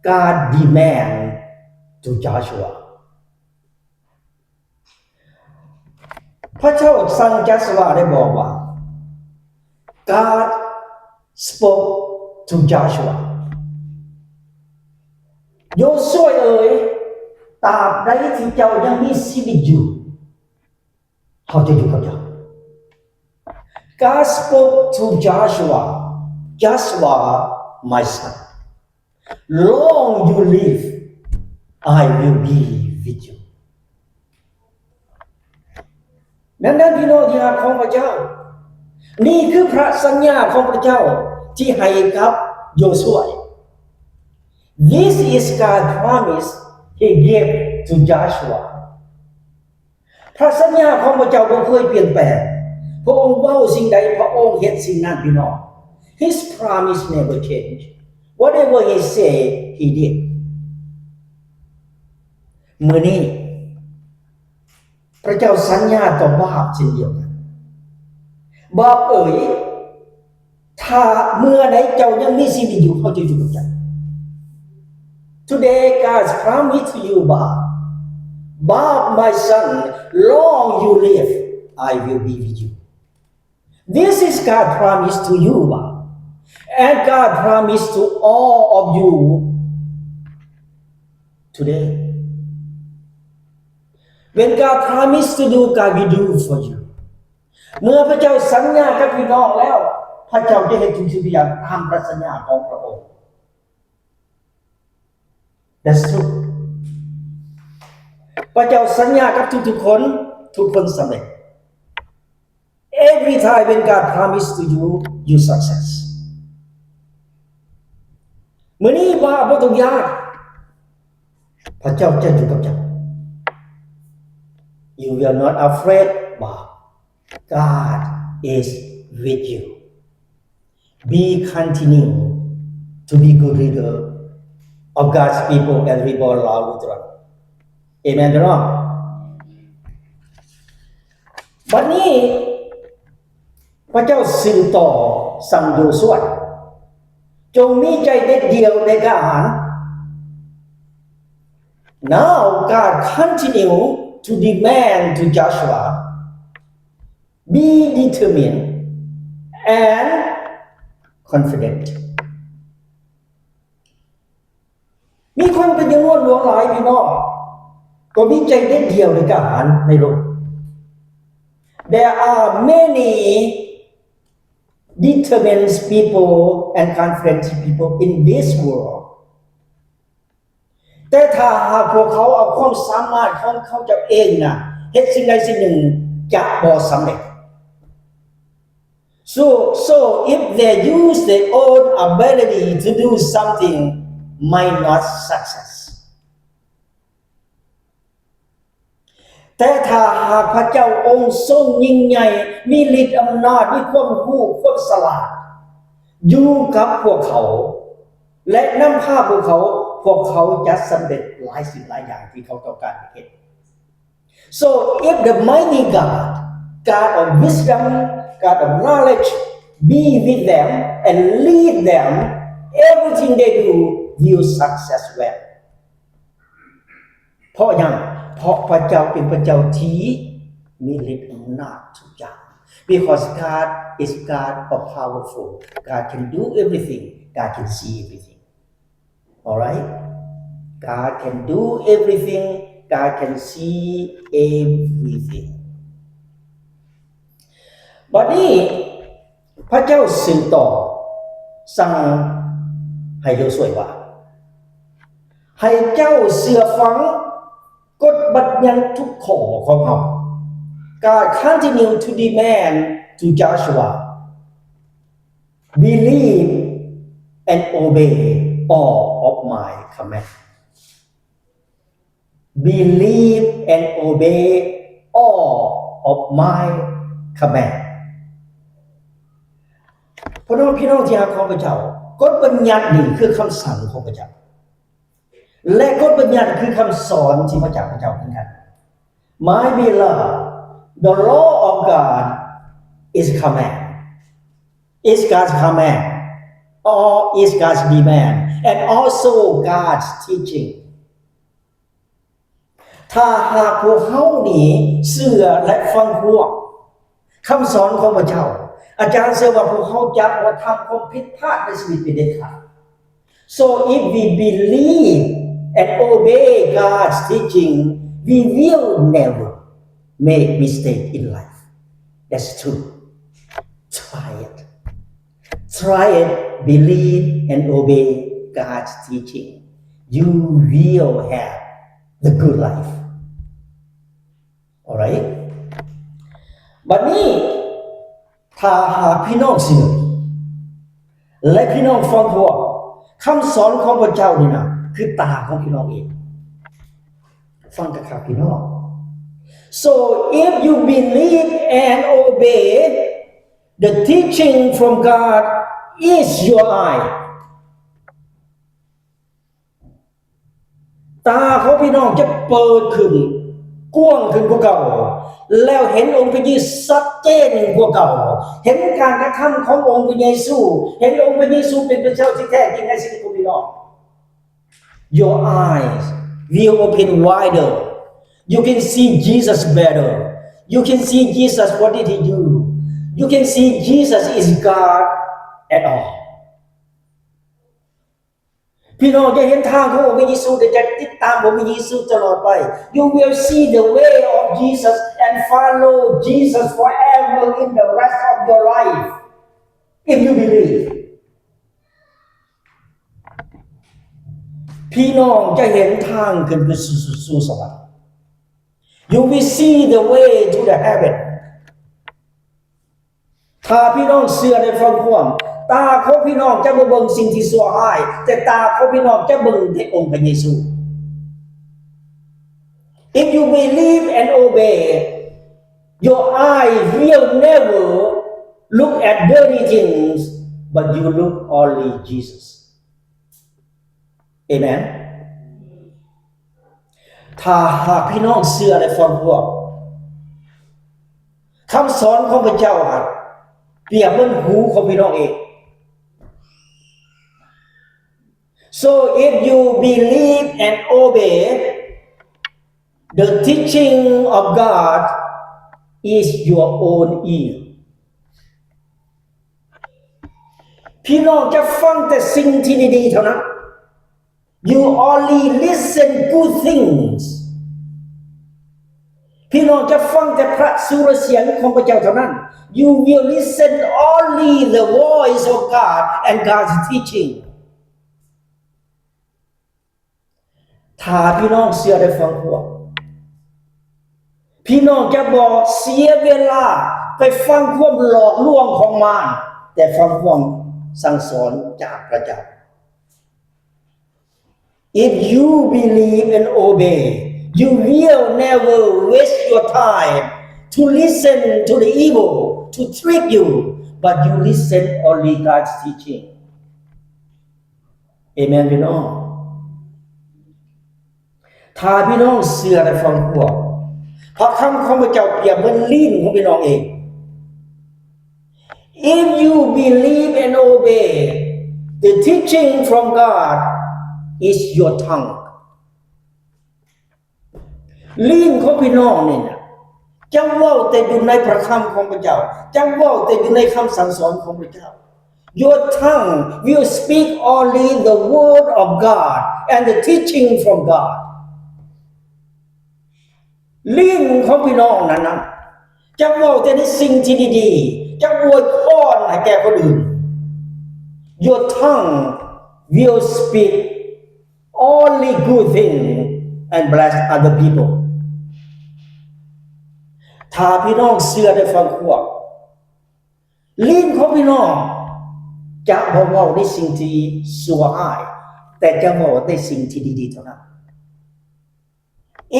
God demand to Joshua. ພະເຈົ້າສັ່ງໂຢຊວາໄດ້ບອກວ່າ God spoke to Joshua. ໂຢຊວາເອີຍ, ຕາບໃດທີ່ເຈົ້າຍັງມີຊີວິດຢູ່, ເຮົາຈະຢູ່ກັບເຈົ້າ. God spoke to Joshua, "Joshua, my son, long you live, I will be with you." ດັ່ງນັ້ນ ພີ່ນ້ອງທີ່ຮັກຂອງພະເຈົ້າ, ນີ້ຄືພະສັນຍາຂອງພະເຈົ້າທີ່ໃຫ້ກັບໂຢຊວາ. This is God promise he gave to Joshua. ພະສັນຍາຂອງພະເຈົ້າບໍ່ເຄີຍປ່ຽນແປງ. ພະອົງເວົ້າສິ່ງໃດ, ພະອົງເຮັດສິ່ງນັ້ນ, ພີ່ນ້ອງ. His promise never change. Whatever he say, he did. ມື້ນີ້ ພະເຈົ້າສັນຍາຕໍ່ບາບເຊັ່ນດຽວກັນ. ບາບເອີຍ, ຖ້າເມື່ອໃດເຈົ້າຍັງມີຊີວິດຢູ່, ເຮົາຈະຢູ່ກັບເຈົ້າ. Today, God's promise to you, ບາບ. ບາບ, my son, long you live, I will be with you. This is God promise to you, ບາບ. And God promise to all of you today. When God promise to do, God will do for you. ເມື່ອພະເຈົ້າສັນຍາກັບພີ່ນ້ອງແລ້ວ, ພະເຈົ້າຈະເຮັດທຸກສິ່ງທຸກຢ່າງຕາມພະສັນຍາຂອງພະອົງ. That's true. ພະເຈົ້າສັນຍາກັບທຸກໆຄົນ, ທຸກຄົນສຳເລັດ. Every time when God promise to you, you success. ມື້ນີ້ ບາບ ບໍ່ຕ້ອງຢ້ານ, ພະເຈົ້າຈະຢູ່ກັບເຈົ້າ. You will not afraid, ບາບ. God is with you. Be continue to be good leader of God's people as we go around Lutheran. ເອເມນ ພີ່ນ້ອງ. ບັດນີ້ ພະເຈົ້າສືບຕໍ່ສັ່ງໂຢຊວາ, ຈົ່ງມີໃຈເດັດດ່ຽວໃນການ. Now God continue to demand to Joshua, be determined and confident. ມີຄົນເປັນຈຳນວນຫຼວງຫຼາຍ ພີ່ນ້ອງ, ກໍມີໃຈເດັດດ່ຽວໃນການໃນໂລກ. There are many determined people and confident people in this world. ແຕ່ຖ້າຫາກພວກເຂົາເອົາຄວາມສາມາດຂອງເຂົາເຈົ້າເອງນະ ເຮັດສິ່ງໃດສິ່ງໜຶ່ງຈະບໍ່ສຳເລັດ. So, so if they use their own ability to do something, might not success. ແຕ່ຖ້າຫາກພະເຈົ້າອົງຊົງຍິ່ງໃຫຍ່, ມີລິດອຳນາດ, ມີຄວາມຮູ້, ຄວາມສະຫຼາດ, ຢູ່ກັບພວກເຂົາ ແລະ ນຳພາພວກເຂົາ, ພວກເຂົາຈະສຳເລັດຫຼາຍສິ່ງຫຼາຍຢ່າງທີ່ເຂົາຕ້ອງການເຮັດ. So if the mighty God, God of wisdom, God of knowledge, be with them and lead them, everything they do will success well. ເພາະຫຍັງ? ເພາະພະເຈົ້າເປັນພະເຈົ້າທີ່ມີລິດອຳນາດທຸກຢ່າງ. Because God is God of powerful. God can do everything. God can see everything. Alright? God can do everything. God can see everything. ບັດນີ້ ພະເຈົ້າສືບຕໍ່ສັ່ງໃຫ້ໂຢຊວາວ່າ, ໃຫ້ເຈົ້າເຊື່ອຟັງກົດບັນຍັດທຸກຂໍ້ຂອງເຮົາ. God continue to demand to Joshua, believe and obey all of my command. Believe and obey all of my command. ພໍ່ນ້ອງ ພີ່ນ້ອງທີ່ຮັກຂອງພະເຈົ້າ, ກົດບັນຍັດນີ້ຄືຄຳສັ່ງຂອງພະເຈົ້າ ແລະ ກົດບັນຍັດຄືຄຳສອນທີ່ມາຈາກພະເຈົ້າເໝືອນກັນ. My beloved, the law of God is command. Is God's command. All is God's demand and also God's teaching. ຖ້າຫາກພວກເຮົານີ້ເຊື່ອ ແລະ ຟັງພວກຄຳສອນຂອງພະເຈົ້າ, ອາຈານເຊື່ອວ່າພວກເຮົາຈະບໍ່ທຳຄວາມຜິດພາດໃນຊີວິດເປັນເດັດຂາດ. So if we believe and obey God's teaching, we will never make mistake in life. That's true. Try it. Try it. Believe and obey God's teaching. You will have the good life. Alright? ບັດນີ້ ຖ້າຫາກພີ່ນ້ອງເຊື່ອ ແລະ ພີ່ນ້ອງຟັງພວກຄຳສອນຂອງພະເຈົ້ານີ້ນະ ຄືຕາຂອງພີ່ນ້ອງເອງ. ຟັງຄັກໆ ພີ່ນ້ອງ. So if you believe and obey, the teaching from God is your eye. ຕາຂອງພີ່ນ້ອງຈະເປີດຂຶ້ນ ກວ້າງຂຶ້ນກວ່າເກົ່າ ແລ້ວເຫັນອົງພະເຢຊູຊັດເຈນກວ່າເກົ່າ, ເຫັນການກະທຳຂອງອົງພະເຢຊູ, ເຫັນອົງພະເຢຊູເປັນພະເຈົ້າທີ່ແທ້ຈິງໃນຊີວິດຂອງພີ່ນ້ອງ. Your eyes will open wider. You can see Jesus better. You can see Jesus what did he do. You can see Jesus is God at all. ພີ່ນ້ອງຈະເຫັນທາງຂອງອົງພະເຢຊູ ແລະ ຈະຕິດຕາມອົງພະເຢຊູຕະຫຼອດໄປ. You will see the way of Jesus and follow Jesus forever in the rest of your life, if you believe. ພີ່ນ້ອງຈະເຫັນທາງຂຶ້ນໄປສູ່ ສູ່ສະຫວັນ. You will see the way to the heaven. ຖ້າພີ່ນ້ອງເຊື່ອແລະຟັງຄວາມ, ຕາຂອງພີ່ນ້ອງຈະບໍ່ເບິ່ງສິ່ງທີ່ຊົ່ວຮ້າຍ, ແຕ່ຕາຂອງພີ່ນ້ອງຈະເບິ່ງແຕ່ອົງພະເຢຊູ. If you believe and obey, your eye will never look at dirty things, but you look only Jesus. ເອເມນ. ຖ້າຫາກພີ່ນ້ອງເຊື່ອ ແລະ ຟັງພວກຄຳສອນຂອງພະເຈົ້າຫັ້ນ ປຽບເໝືອນຫູຂອງພີ່ນ້ອງເອງ. So if you believe and obey, the teaching of God is your own ear. ພີ່ນ້ອງຈະຟັງແຕ່ສິ່ງທີ່ດີໆເທົ່ານັ້ນ. You only listen good things. ພີ່ນ້ອງຈະຟັງແຕ່ພະສຸລະສຽງຂອງພະເຈົ້າເທົ່ານັ້ນ. You will listen only the voice of God and God's teaching. ຖ້າພີ່ນ້ອງເຊື່ອ ແລະ ຟັງພວກ ພີ່ນ້ອງຈະບໍ່ເສຍເວລາໄປຟັງຄວາມຫຼອກລວງຂອງມານ, ແຕ່ຟັງຄວາມສັ່ງສອນຈາກພະເຈົ້າ. If you believe and obey, you will never waste your time to listen to the evil to trick you, but you listen only God's teaching. ເອເມນ ພີ່ນ້ອງ. ຖ້າພີ່ນ້ອງເຊື່ອ ແລະ ຟັງພວກ ພະຄຳຂອງພະເຈົ້າປຽບເໝືອນລີ້ນຂອງພີ່ນ້ອງເອງ. If you believe and obey, the teaching from God is your tongue. ລີ້ນຂອງພີ່ນ້ອງນີ້ນະ ຈະເວົ້າແຕ່ຢູ່ໃນພະຄຳຂອງພະເຈົ້າ, ຈະເວົ້າແຕ່ຢູ່ໃນຄຳສັ່ງສອນຂອງພະເຈົ້າ. Your tongue will speak only the word of God and the teaching from God. ລີ້ນຂອງພີ່ນ້ອງນັ້ນນະ ຈະເວົ້າແຕ່ໃນສິ່ງທີ່ດີໆ, ຈະອວຍພອນໃຫ້ແກ່ຄົນອື່ນ. Your tongue will speak only good thing and bless other people. ຖ້າພີ່ນ້ອງເຊື່ອ ແລະ ຟັງພວກ ລີ້ນຂອງພີ່ນ້ອງຈະບໍ່ເວົ້າໃນສິ່ງທີ່ຊົ່ວຮ້າຍ, ແຕ່ຈະເວົ້າແຕ່ສິ່ງທີ່ດີໆເທົ່ານັ້ນ.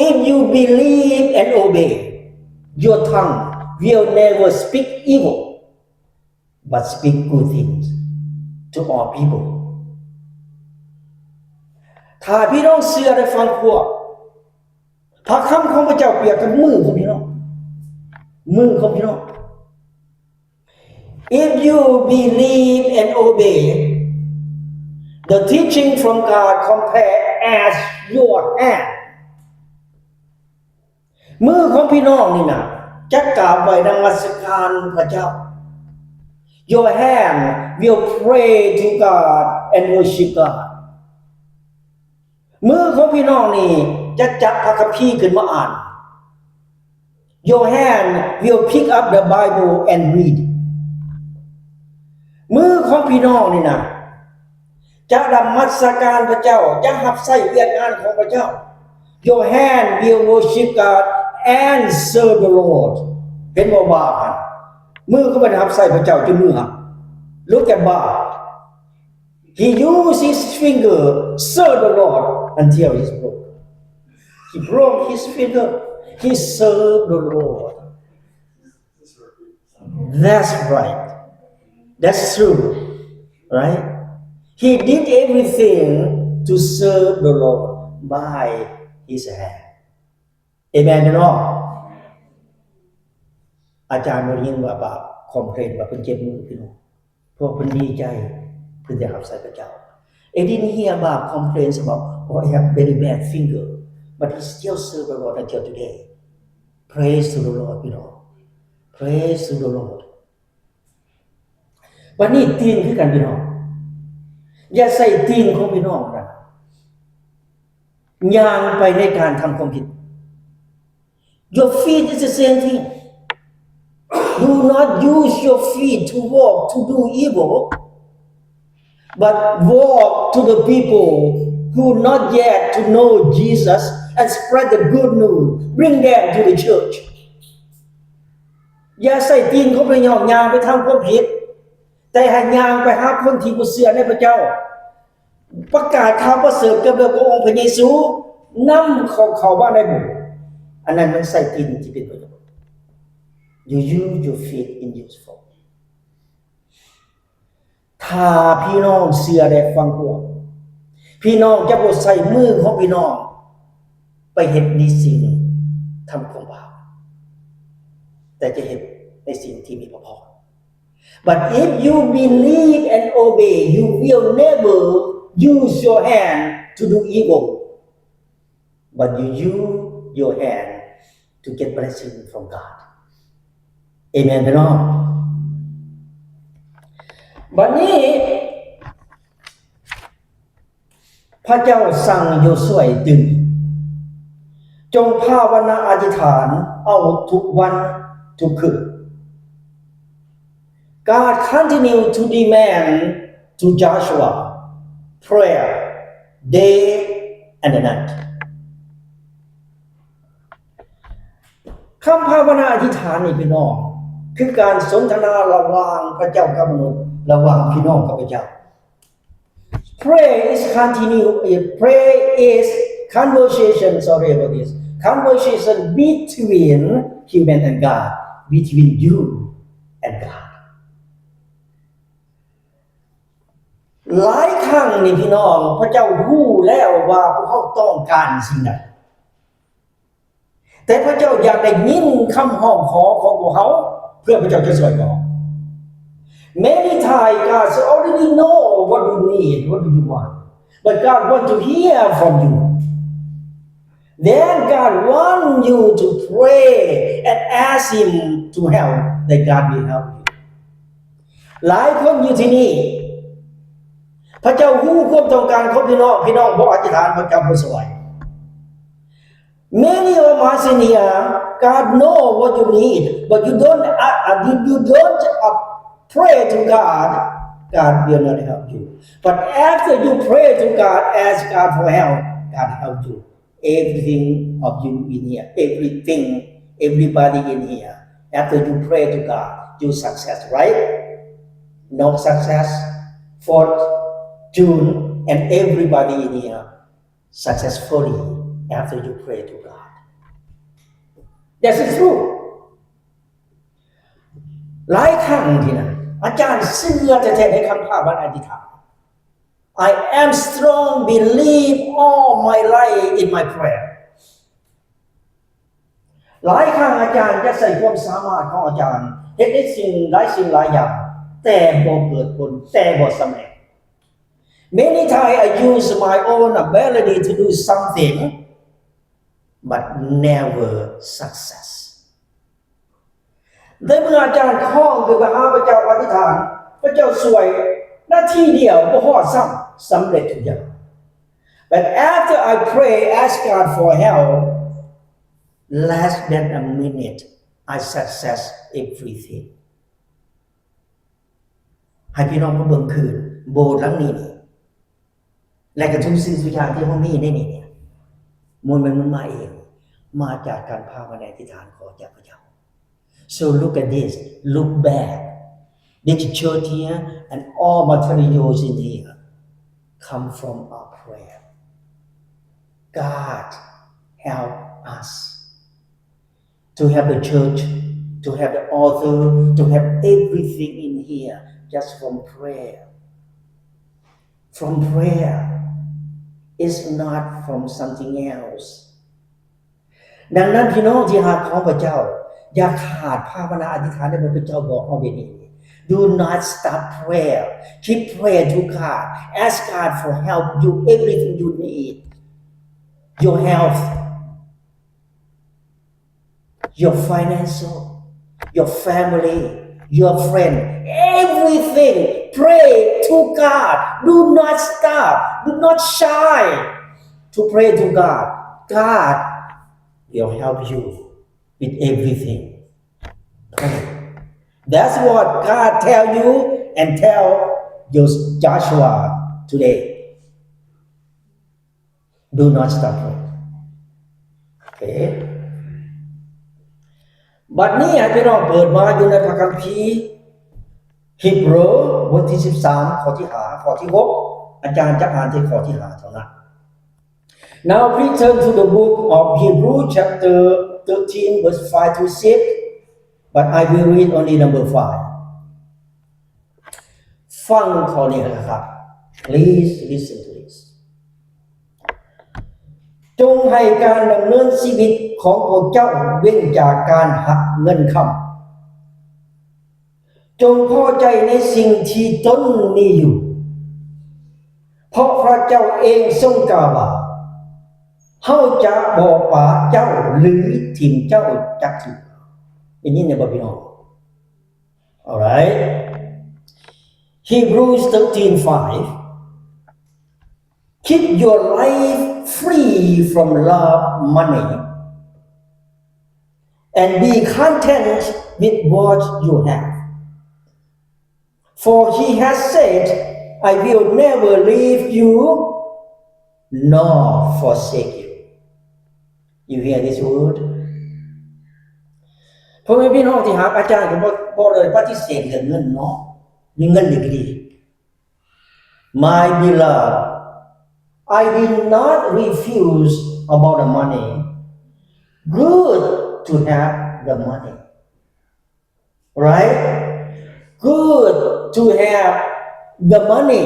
If you believe and obey, your tongue will never speak evil, but speak good things to all people. ຖ້າພີ່ນ້ອງເຊື່ອ ແລະ ຟັງພວກ ພະຄຳຂອງພະເຈົ້າປຽບກັບມືຂອງພີ່ນ້ອງ, ມືຂອງພີ່ນ້ອງ. If you believe and obey, The teaching from God compare as your hand. ມືຂອງພີ່ນ້ອງນີ້ນະ ຈະກາບໄຫວ້ນະມັດສະການພະເຈົ້າ. Your hand will pray to God and worship God. ມືຂອງພີ່ນ້ອງນີ້ຈະຈັບພະຄຳພີຂຶ້ນມາອ່ານ. Your hand will pick up the Bible and read. ມືຂອງພີ່ນ້ອງນີ້ນະ ຈະນະມັດສະການພະເຈົ້າ, ຈະຮັບໃຊ້ວຽກງານຂອງພະເຈົ້າ. Your hand will worship God and serve the Lord. ເຫັນບໍ່ ບາບຫັ້ນ? ມືກໍບໍ່ໄດ້ຮັບໃຊ້ພະເຈົ້າ ຈົນມືຫັກ. Look at Bab. He used his finger, serve the Lord until he's broke. He broke his finger. He served the Lord. That's right. That's true. Right? He did everything to serve the Lord by his hand. ເອເມນ ພີ່ນ້ອງ. ອາຈານບໍ່ໄດ້ຍິນວ່າບາບຄອມເພລນວ່າເພິ່ນເຈັບມື ພີ່ນ້ອງ, ເພາະເພິ່ນດີໃຈ ເພິ່ນໄດ້ຮັບໃຊ້ພະເຈົ້າ. I didn't hear Bab complains about, "Oh, I have very bad finger," but he still serve the Lord until today. Praise to the Lord, ພີ່ນ້ອງ. Praise to the Lord. ບັດນີ້ຕີນຄືກັນ ພີ່ນ້ອງ, ຢ່າໃສ່ຕີນຂອງພີ່ນ້ອງນະ ຍ່າງໄປໃນການທຳຄວາມຜິດ. Your feet is the same thing. Do not use your feet to walk to do evil, but walk to the people who not yet to know Jesus and spread the good news. Bring them to the church. ຢ່າໃຊ້ຕີນຂອງພວກເຈົ້າຍ່າງໄປທາງຄວາມຜິດ, ແຕ່ໃຫ້ຍ່າງໄປຫາຄົນທີ່ບໍ່ເຊື່ອໃນພະເຈົ້າ, ປະກາດຂ່າວປະເສີດກ່ຽວກັບພະອົງພະເຢຊູ, ນຳເຂົາເຂົ້າມາໃນໂບດ. ອັນນັ້ນມັນໃຊ້ຕີນທີ່ເປັນປະໂຫຍດ. You use your feet in useful. ຖ້າພີ່ນ້ອງເຊື່ອແລະຟັງພວກ, ພີ່ນ້ອງຈະບໍ່ໃຊ້ມືຂອງພີ່ນ້ອງໄປເຮັດໃນສິ່ງທຳຄວາມບາບ, ແຕ່ຈະເຮັດໃນສິ່ງທີ່ມີພະພອນ. But if you believe and obey, you will never use your hand to do evil. But you use your hand to get blessing from God. ເອເມນ ພີ່ນ້ອງ. ບັດນີ້ ພະເຈົ້າສັ່ງໂຢຊວຍຕື່ມ, ຈົ່ງພາວະນາອະທິຖານເອົາທຸກວັນທຸກຄືນ. God continued to demand to Joshua prayer day and night. ຄຳພາວະນາອະທິຖານນີ້ ພີ່ນ້ອງ, ຄືການສົນທະນາລະຫວ່າງພະເຈົ້າກັບມະນຸດ, ລະຫວ່າງພີ່ນ້ອງກັບພະເຈົ້າ. Prayer is continue, prayer is conversation, sorry about this, conversation between human and God, between you and God. ຫຼາຍຄັ້ງນີ້ ພີ່ນ້ອງ, ພະເຈົ້າຮູ້ແລ້ວວ່າພວກເຮົາຕ້ອງການສິ່ງໃດ, ແຕ່ພະເຈົ້າຢາກໄດ້ຍິນຄຳຮ້ອງຂໍຂອງພວກເຮົາ ເພື່ອພະເຈົ້າຈະຊ່ວຍບອກ. Many times God already know what you need, what do you want, but God want to hear from you. Then God want you to pray and ask Him to help, that God will help you. ຫຼາຍຄົນຢູ່ທີ່ນີ້ ພະເຈົ້າຮູ້ຄວາມຕ້ອງການຂອງພີ່ນ້ອງ, ພີ່ນ້ອງບໍ່ອະທິຖານ ພະເຈົ້າບໍ່ຊ່ວຍ. Many of us in here, God know what you need, but you don't, uh, uh, you, you don't, uh, pray to God, God will not help you. But after you pray to God, ask God for help, God help you. Everything of you in here, everything, everybody in here, after you pray to God, you success, right? No success for June and everybody in here successfully after you pray to God. That is true. ຫຼາຍຄັ້ງທີ່ນະ ອາຈານເຊື່ອແທ້ໆໃນຄຳພາວະນາອະທິຖານ. I am strong believe all my life in my prayer. ຫຼາຍຄັ້ງອາຈານຈະໃຊ້ຄວາມສາມາດຂອງອາຈານ ເຮັດໃນສິ່ງຫຼາຍສິ່ງຫຼາຍຢ່າງ, ແຕ່ບໍ່ເກີດຜົນ, ແຕ່ບໍ່ສຳເລັດ. Many times I use my own ability to do something, but never success. ໃນເມື່ອອາຈານຄ້ອງຄືໄປຫາພະເຈົ້າອະທິຖານ, ພະເຈົ້າຊ່ວຍນາທີດຽວບໍ່ຮອດຊ້ຳ, ສຳເລັດທຸກຢ່າງ. But after I pray, ask God for help, less than a minute, I success everything. ໃຫ້ພີ່ນ້ອງມາເບິ່ງຄືນ ໂບດຫຼັງນີ້ນີ້ ແລະກະທຸກສິ່ງທຸກຢ່າງທີ່ເຮົາມີໃນນີ້ນີ້ ບໍ່ແມ່ນມັນມາເອງ, ມາຈາກການພາວະນາ ອະທິຖານຂໍຈາກພະເຈົ້າ. So look at this, look back. This church here and all materials in here come from our prayer. God help us to have the church, to have the altar, to have everything in here just from prayer. From prayer. It's not from something else. ດັ່ງນັ້ນ ພີ່ນ້ອງທີ່ຮັກຂອງພະເຈົ້າ, ຢ່າຂາດພາວະນາອະທິຖານໃນເມື່ອພະເຈົ້າບອກເຮົາແບບນີ້. Do not stop prayer. Keep prayer to God. Ask God for help you everything you need. Your health, your financial, your family, your friend, everything. Pray to God. Do not stop. Do not shy to pray to God. God will help you with everything. Pray. That's what God tell you and tell Jos-, Joshua today. Do not stop praying. ໂອເຄ ບັດນີ້ໃຫ້ພີ່ນ້ອງເປີດມາຢູ່ໃນພະຄຳພີ Hebrew ບົດທີສິບສາມ ຂໍ້ທີຫ້າ ຂໍ້ທີຫົກ ອາຈານຈະອ່ານແຕ່ຂໍ້ທີຫ້າເທົ່ານັ້ນ. Now please turn to the book of Hebrew chapter thirteen verse five to six, but I will read only number five. ຟັງຂໍ້ນີ້ນະຄັບ. Please listen to this. ຈົ່ງໃຫ້ການດຳເນີນຊີວິດຂອງພວກເຈົ້າເວັ້ນຈາກການຮັກເງິນຄຳ. ຈົ່ງພໍໃຈໃນສິ່ງທີ່ຕົນມີຢູ່, ເພາະພຣະເຈົ້າເອງຊົງກ່າວວ່າ, ເຮົາຈະບໍ່ປະເຈົ້າ ຫຼື ຖິ້ມເຈົ້າຈັກເທື່ອ. ໄດ້ຍິນແລ້ວບໍ່ພີ່ນ້ອງ? Alright. Hebrews thirteen five. Keep your life free from love money and be content with what you have. For he has said, I will never leave you nor forsake you. You hear this word? ພໍ່ແມ່ພີ່ນ້ອງທີ່ຮັກ, ອາຈານກໍບໍ່, ບໍ່ໄດ້ປະຕິເສດເລື່ອງເງິນເນາະ, ມີເງິນນີ້ກໍດີ. My beloved, I did not refuse about the money. Good to have the money. Right? Good to have the money.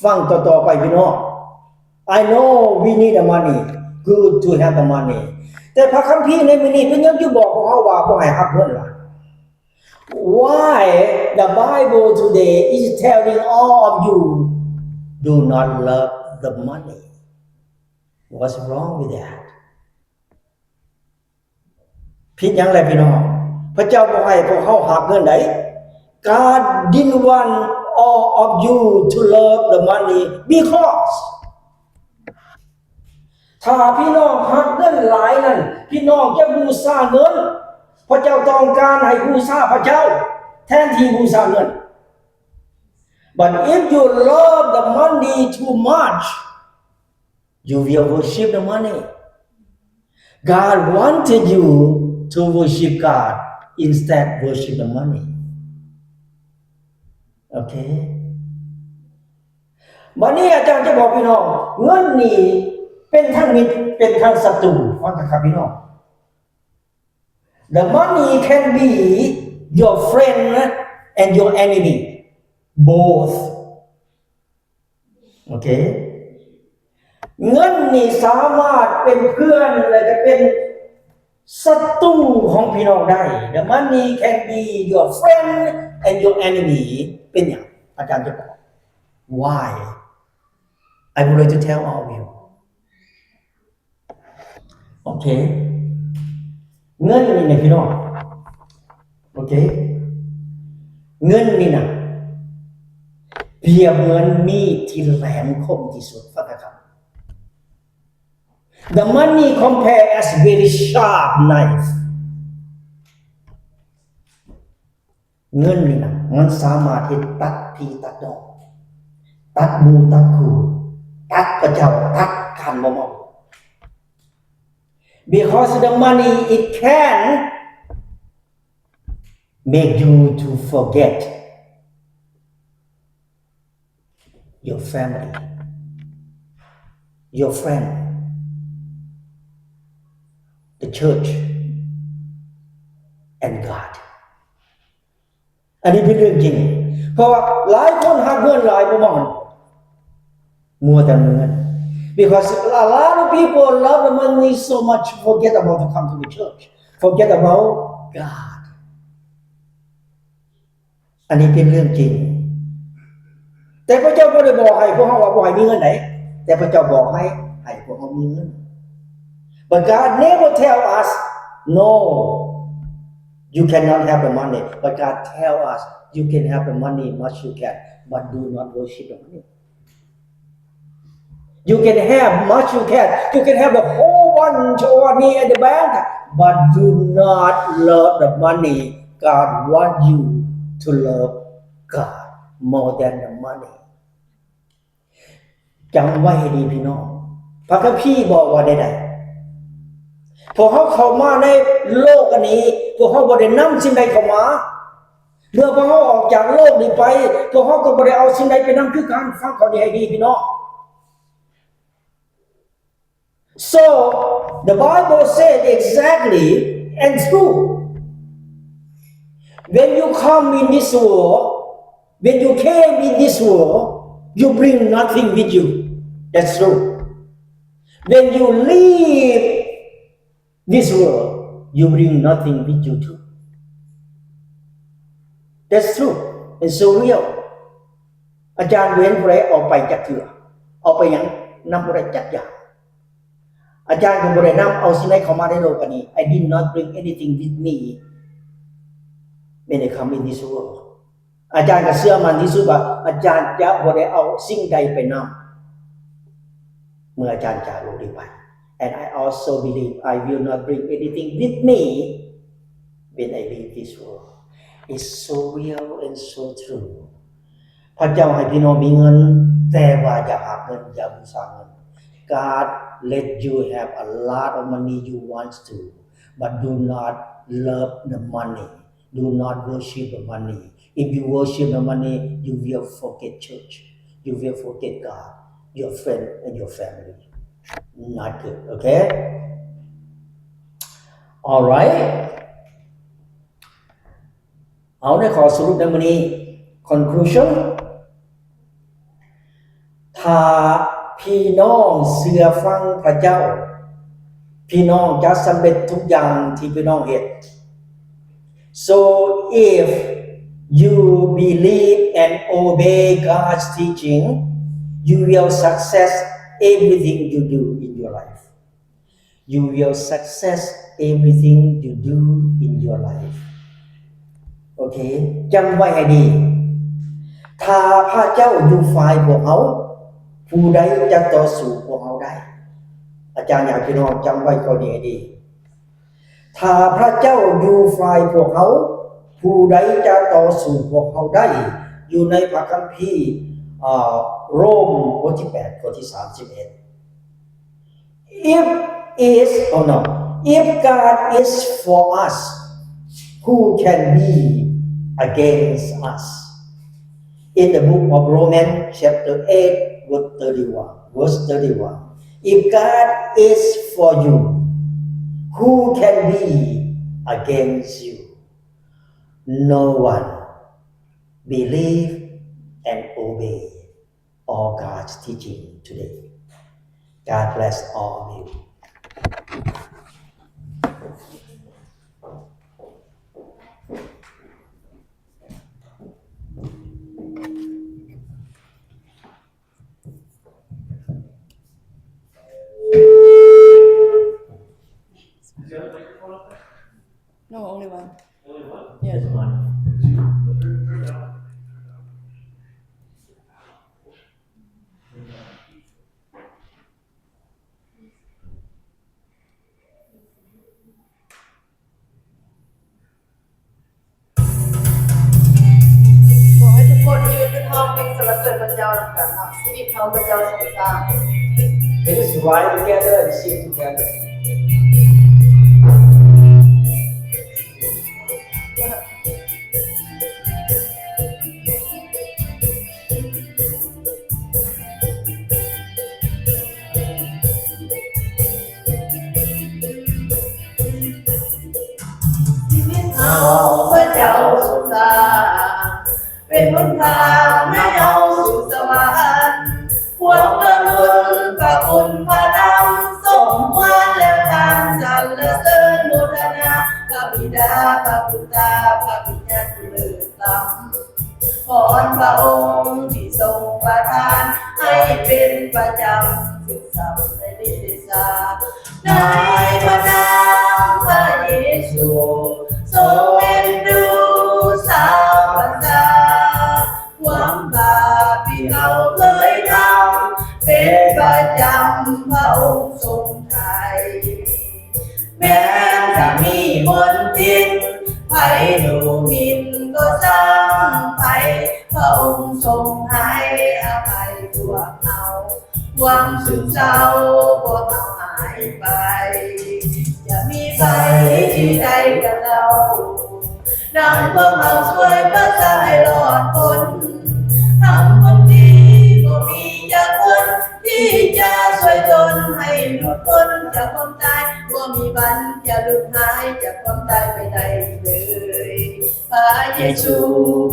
ຟັງຕໍ່ໆໄປພີ່ນ້ອງ. I know we need the money. Good to have the money. ແຕ່ພະຄຳພີໃນມື້ນີ້ເປັນຫຍັງຈຶ່ງບອກພວກເຮົາວ່າບໍ່ໃຫ້ຮັບເງິນລະ? Why the Bible today is telling all of you, do not love the money? What's wrong with that? ຜິດຫຍັງແຫຼະພີ່ນ້ອງ? ພະເຈົ້າບໍ່ໃຫ້ພວກເຮົາຮັກເງິນໃດ. God didn't want all of you to love the money because ຖ້າພີ່ນ້ອງຮັກເງິນຫຼາຍນັ້ນ, ພີ່ນ້ອງຈະບູຊາເງິນ. ພະເຈົ້າຕ້ອງການໃຫ້ບູຊາພະເຈົ້າແທນທີ່ບູຊາເງິນ. But if you love the money too much, you will worship the money. God wanted you to worship God instead worship the money. ໂອເຄ. ບັດນີ້ອາຈານຈະບອກພີ່ນ້ອງ, ເງິນນີ້ເປັນທັງມິດ ເປັນທັງສັດຕູ. ຟັງເຖິາຄັບພີ່ນ້ອງ. The money can be your friend and your enemy. Both. ໂອເຄ. ເງິນນີ້ສາມາດເປັນເພື່ອນ ແລະ ກະເປັນສັດຕູຂອງພີ່ນ້ອງໄດ້. The money can be your friend and your enemy. ເປັນຫຍັງ? ອາຈານຈະບອກ. Why? I would like to tell all of you. ໂອເຄ ເງິນນີ້ນະພີ່ນ້ອງ ໂອເຄ ເງິນນີ້ນະ ປຽບເໝືອນມີດທີ່ແຫຼມຄົມທີ່ສຸດ. ຟັງເດີຄັບ The money compare as very sharp knife. ເງິນນີ້ນະ ມັນສາມາດເຮັດຕັດພີ່ຕັດນ້ອງ ຕັດໝູ່ຕັດຄູ່ ຕັດພະເຈົ້າ ຕັດການບໍ່ເມົາ. Because the money, it can make you to forget your family, your friend, the church, and God. ອັນນີ້ເປັນເລື່ອງຈິງ ເພາະວ່າຫຼາຍຄົນຮັກເງິນຫຼາຍ ບໍ່ມອງ more than ເງິນ because a lot of people love the money so much, forget about to come to the church, forget about God. ອັນນີ້ເປັນເລື່ອງຈິງ ແຕ່ພະເຈົ້າບໍ່ໄດ້ບອກໃຫ້ພວກເຮົາວ່າບໍ່ໃຫ້ມີເງິນໃດ ແຕ່ພະເຈົ້າບອກໃຫ້ ໃຫ້ພວກເຮົາມີເງິນ. But God never tell us, "No, you cannot have the money." But God tell us, "You can have the money much you can, but do not worship the money." You can have much you can. You can have the whole bunch of money at the bank, but do not love the money. God want you to love God more than the money. ຈຳໄວ້ໃຫ້ດີພີ່ນ້ອງ ພະຄຳພີບອກວ່າແນວໃດ? ພວກເຮົາເຂົ້າມາໃນໂລກອັນນີ້ ພວກເຮົາບໍ່ໄດ້ນຳສິ່ງໃດເຂົ້າມາ. ເມື່ອພວກເຮົາອອກຈາກໂລກນີ້ໄປ ພວກເຮົາກໍບໍ່ໄດ້ເອົາສິ່ງໃດໄປນຳຄືກັນ. ຟັງຂໍ້ນີ້ໃຫ້ດີພີ່ນ້ອງ. So, the Bible said exactly and true. When you come in this world, when you came in this world, you bring nothing with you. That's true. When you leave this world, you bring nothing with you too. That's true. It's so real. ອາຈານບໍ່ເຫັນຜູ້ໃດເອົາໄປຈັກເທື່ອ. ເອົາໄປຫຍັງ? ນຳບໍ່ໄດ້ຈັກຢ່າງ. ອາຈານກໍບໍ່ໄດ້ນຳເອົາສິ່ງໃດເຂົ້າມາໃນໂລກອັນນີ້. I did not bring anything with me when I come in this world. ອາຈານກໍເຊື່ອໝັ້ນທີ່ສຸດວ່າ ອາຈານຈະບໍ່ໄດ້ເອົາສິ່ງໃດໄປນຳ ເມື່ອອາຈານຈາກໂລກນີ້ໄປ. And I also believe I will not bring anything with me when I leave this world. It's so real and so true. ພະເຈົ້າໃຫ້ພີ່ນ້ອງມີເງິນ ແຕ່ວ່າຢ່າຮັກເງິນ ຢ່າບູຊາເງິນ. God let you have a lot of money you want to, but do not love the money. Do not worship the money. If you worship the money, you will forget church. You will forget God, your friend, and your family. Not good, okay? All right. ເອົາ ໃນຂໍ້ສະຫຼຸບໃນມື້ນີ້ conclusion. ຖ້າພີ່ນ້ອງເຊື່ອຟັງພະເຈົ້າ, ພີ່ນ້ອງຈະສຳເລັດທຸກຢ່າງທີ່ພີ່ນ້ອງເຮັດ. So if you believe and obey God's teaching, you will success everything you do in your life. You will success everything you do in your life. ໂອເຄ ຈຳໄວ້ໃຫ້ດີ. ຖ້າພະເຈົ້າຢູ່ຝ່າຍພວກເຮົາ, ຜູ້ໃດຈະຕໍ່ສູ້ພວກເຮົາໄດ້? ອາຈານຢາກໃຫ້ພີ່ນ້ອງຈຳໄວ້ຂໍ້ນີ້ໃຫ້ດີ. ຖ້າພະເຈົ້າຢູ່ຝ່າຍພວກເຮົາ, ຜູ້ໃດຈະຕໍ່ສູ້ພວກເຮົາໄດ້? ຢູ່ໃນພະຄຳພີ ເອີ ໂຣມ ບົດທີແປດ ຂໍ້ທີສາມສິບເອັດ. If is, oh no, if God is for us, who can be against us? In the book of Romans, chapter eight, verse thirty-one, verse thirty-one, if God is for you, who can be against you? No one. Believe and obey all God's teaching today. God bless all of you. ກັນເນາະ ຊີວິດເຮົາພະເຈົ້າຊົງສ້າງ. Let us rise together and sing together. ຊີວິດເຮົາພະເຈົ້າຊົງສ້າງ ເປັນຫົນທາງໃຫ້ເຮົາສູ່ສະຫວັນ. ພວກມະນຸດພະຄຸນພະທຳ ສົມຄວນແລ້ວທ່ານສັນລະເສີນໂມທະນາ ພະບິດາ ພະບຸດທາ ພະວິນຍານຜູ້ເລີດລ້ຳ. ພອນພະອົງທີ່ຊົງປະທານ ໃຫ້ເປັນປະຈຳ ສືບສານໃນນິຕິສາ ໃນພະນາມພະເຢຊູ ຊົງເອັນດູຊາວປະຊາ ຄວາມບາບທີ່ເຮົາເຄີຍທຳ ເປັນປະຈຳພະອົງຊົງໄຖ່. ແມ້ນຈະມີມົນທິນ ໃຜດູໝິ່ນກໍຊ່າງໄປ ພະອົງຊົງໃຫ້ອະໄພພວກເຮົາ ຄວາມຊຶມເສົ້າພວກເຮົາຫາຍໄປ. ຈະມີໃຜທີ່ໃດກັນເລົ່າ ນຳພວກເຮົາຊ່ວຍປະຊາໃຫ້ລອດພົ້ນ ທຳຄວາມດີບໍ່ມີຈັກຄົນ ທີ່ຈະຊ່ວຍຕົນໃຫ້ຫຼຸດພົ້ນຈາກຄວາມຕາຍ ບໍ່ມີວັນຈະຫຼຸດຫາຍຈາກຄວາມຕາຍໄປໄດ້ເລີຍ. ພະເຢຊູ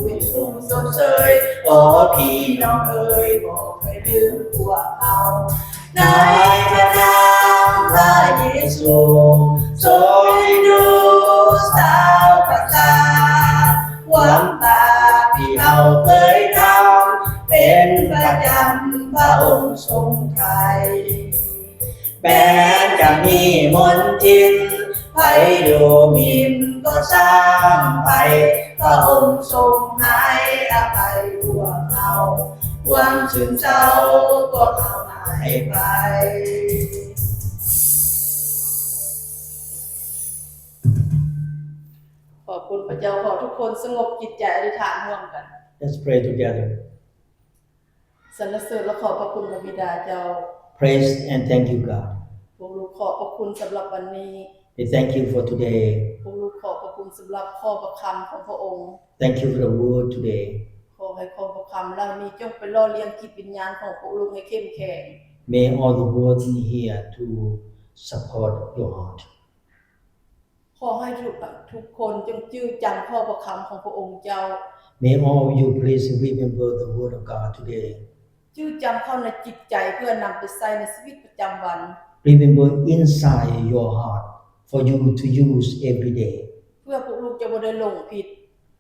ເປັນຜູ້ຊົມເຊີຍ ໂອ ພີ່ນ້ອງເອີຍ ບໍ່ເຄີຍລືມພວກເຮົາ ໃນພະນາມພະເຢຊູ ຊົງເອັນດູຊາວປະຊາ ຄວາມບາບທີ່ເຮົາເຄີຍທຳ ເປັນປະຈຳພະອົງຊົງໄຖ່. ແມ້ນຈະມີມົນທິນ ໃຜດູໝິ່ນກໍຊ່າງໄປ ພະອົງຊົງໃຫ້ອະໄພພວກເຮົາ ຄວາມຊຶມເສົ້າພວກເຮົາຫາຍໄປ. ຂອບຄຸນພະເຈົ້າ. ຂໍທຸກຄົນສະຫງົບຈິດໃຈອະທິຖານຮ່ວມກັນ. Let's pray together. ສັນລະເສີນ ແລະ ຂອບພະຄຸນພະບິດາເຈົ້າ. Praise and thank you, God. ພວກລູກຂອບພະຄຸນສຳລັບວັນນີ້. We thank you for today. ພວກລູກຂອບພະຄຸນສຳລັບຂໍ້ພະຄຳຂອງພະອົງ. Thank you for the word today. ຂໍໃຫ້ຂໍ້ພະຄຳເຫຼົ່ານີ້ຈົ່ງໄປຫຼໍ່ລ້ຽງຈິດວິນຍານຂອງພວກລູກໃຫ້ເຂັ້ມແຂງ. May all the words in here to support your heart. ຂໍໃຫ້ທຸກ ທຸກຄົນຈົ່ງຈື່ຈຳຂໍ້ພະຄຳຂອງພະອົງເຈົ້າ. May all of you please remember the word of God today. ຈື່ຈຳເຂົ້າໃນຈິດໃຈເພື່ອນຳໄປໃຊ້ໃນຊີວິດປະຈຳວັນ. Remember inside your heart for you to use every day. ເພື່ອພວກລູກຈະບໍ່ໄດ້ຫຼົງຜິດ.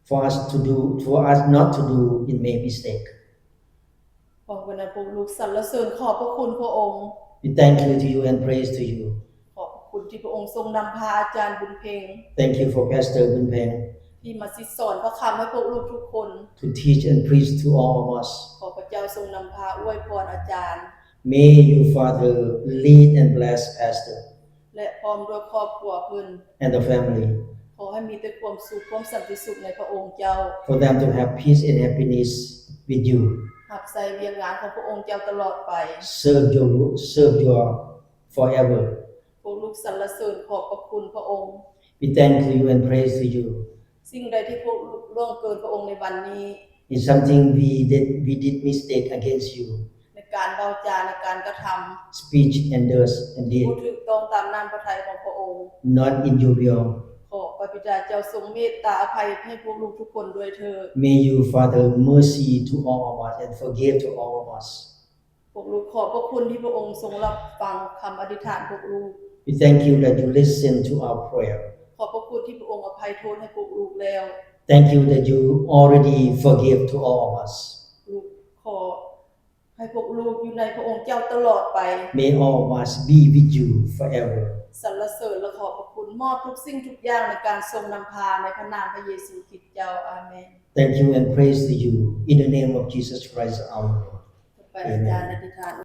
For us to do, for us not to do in make mistake. ພ້ອມກັນນັ້ນ ພວກລູກສັນລະເສີນຂອບພະຄຸນພະອົງ. We thank you to you and praise to you. ຂອບພະຄຸນທີ່ພະອົງຊົງນຳພາອາຈານບຸນເພັງ. Thank you for Pastor Bun Pheng. ທີ່ມາສິດສອນພະຄຳໃຫ້ພວກລູກທຸກຄົນ. To teach and preach to all of us. ຂໍພະເຈົ້າຊົງນຳພາອວຍພອນອາຈານ. May you, Father, lead and bless Pastor. ແລະ ພ້ອມດ້ວຍຄອບຄົວເພິ່ນ and the family. ຂໍໃຫ້ມີແຕ່ຄວາມສຸກ ຄວາມສັນຕິສຸກໃນພະອົງເຈົ້າ. For them to have peace and happiness with you. ຮັບໃຊ້ວຽກງານຂອງພະອົງເຈົ້າຕະຫຼອດໄປ. Serve your, serve your forever. ພວກລູກສັນລະເສີນຂອບພະຄຸນພະອົງ. We thank to you and praise to you. ສິ່ງໃດທີ່ພວກລູກລ່ວງເກີນພະອົງໃນວັນນີ້. If something we did, we did mistake against you. ໃນການເວົ້າຈາ ໃນການກະທຳ. Speech and words and deed. ບໍ່ຖືກຕ້ອງຕາມນ້ຳພະໄທຂອງພະອົງ. Not in your will. ຂໍພະບິດາເຈົ້າຊົງເມດຕາອະໄພໃຫ້ພວກລູກທຸກຄົນດ້ວຍເທີ້ນ. May you, Father, mercy to all of us and forgive to all of us. ພວກລູກຂອບພະຄຸນທີ່ພະອົງຊົງຮັບຟັງຄຳອະທິຖານພວກລູກ. We thank you that you listen to our prayer. ຂອບພະຄຸນທີ່ພະອົງອະໄພໂທດໃຫ້ພວກລູກແລ້ວ. Thank you that you already forgive to all of us. ລູກຂໍໃຫ້ພວກລູກຢູ່ໃນພະອົງເຈົ້າຕະຫຼອດໄປ. May all of us be with you forever. ສັນລະເສີນ ແລະ ຂອບພະຄຸນ ມອບທຸກສິ່ງທຸກຢ່າງໃນການຊົງນຳພາໃນພະນາມພະເຢຊູຄຣິດເຈົ້າ. ອາເມນ. Thank you and praise to you in the name of Jesus Christ our Lord. ຕໍ່ໄປອາຈານອະທິຖານ.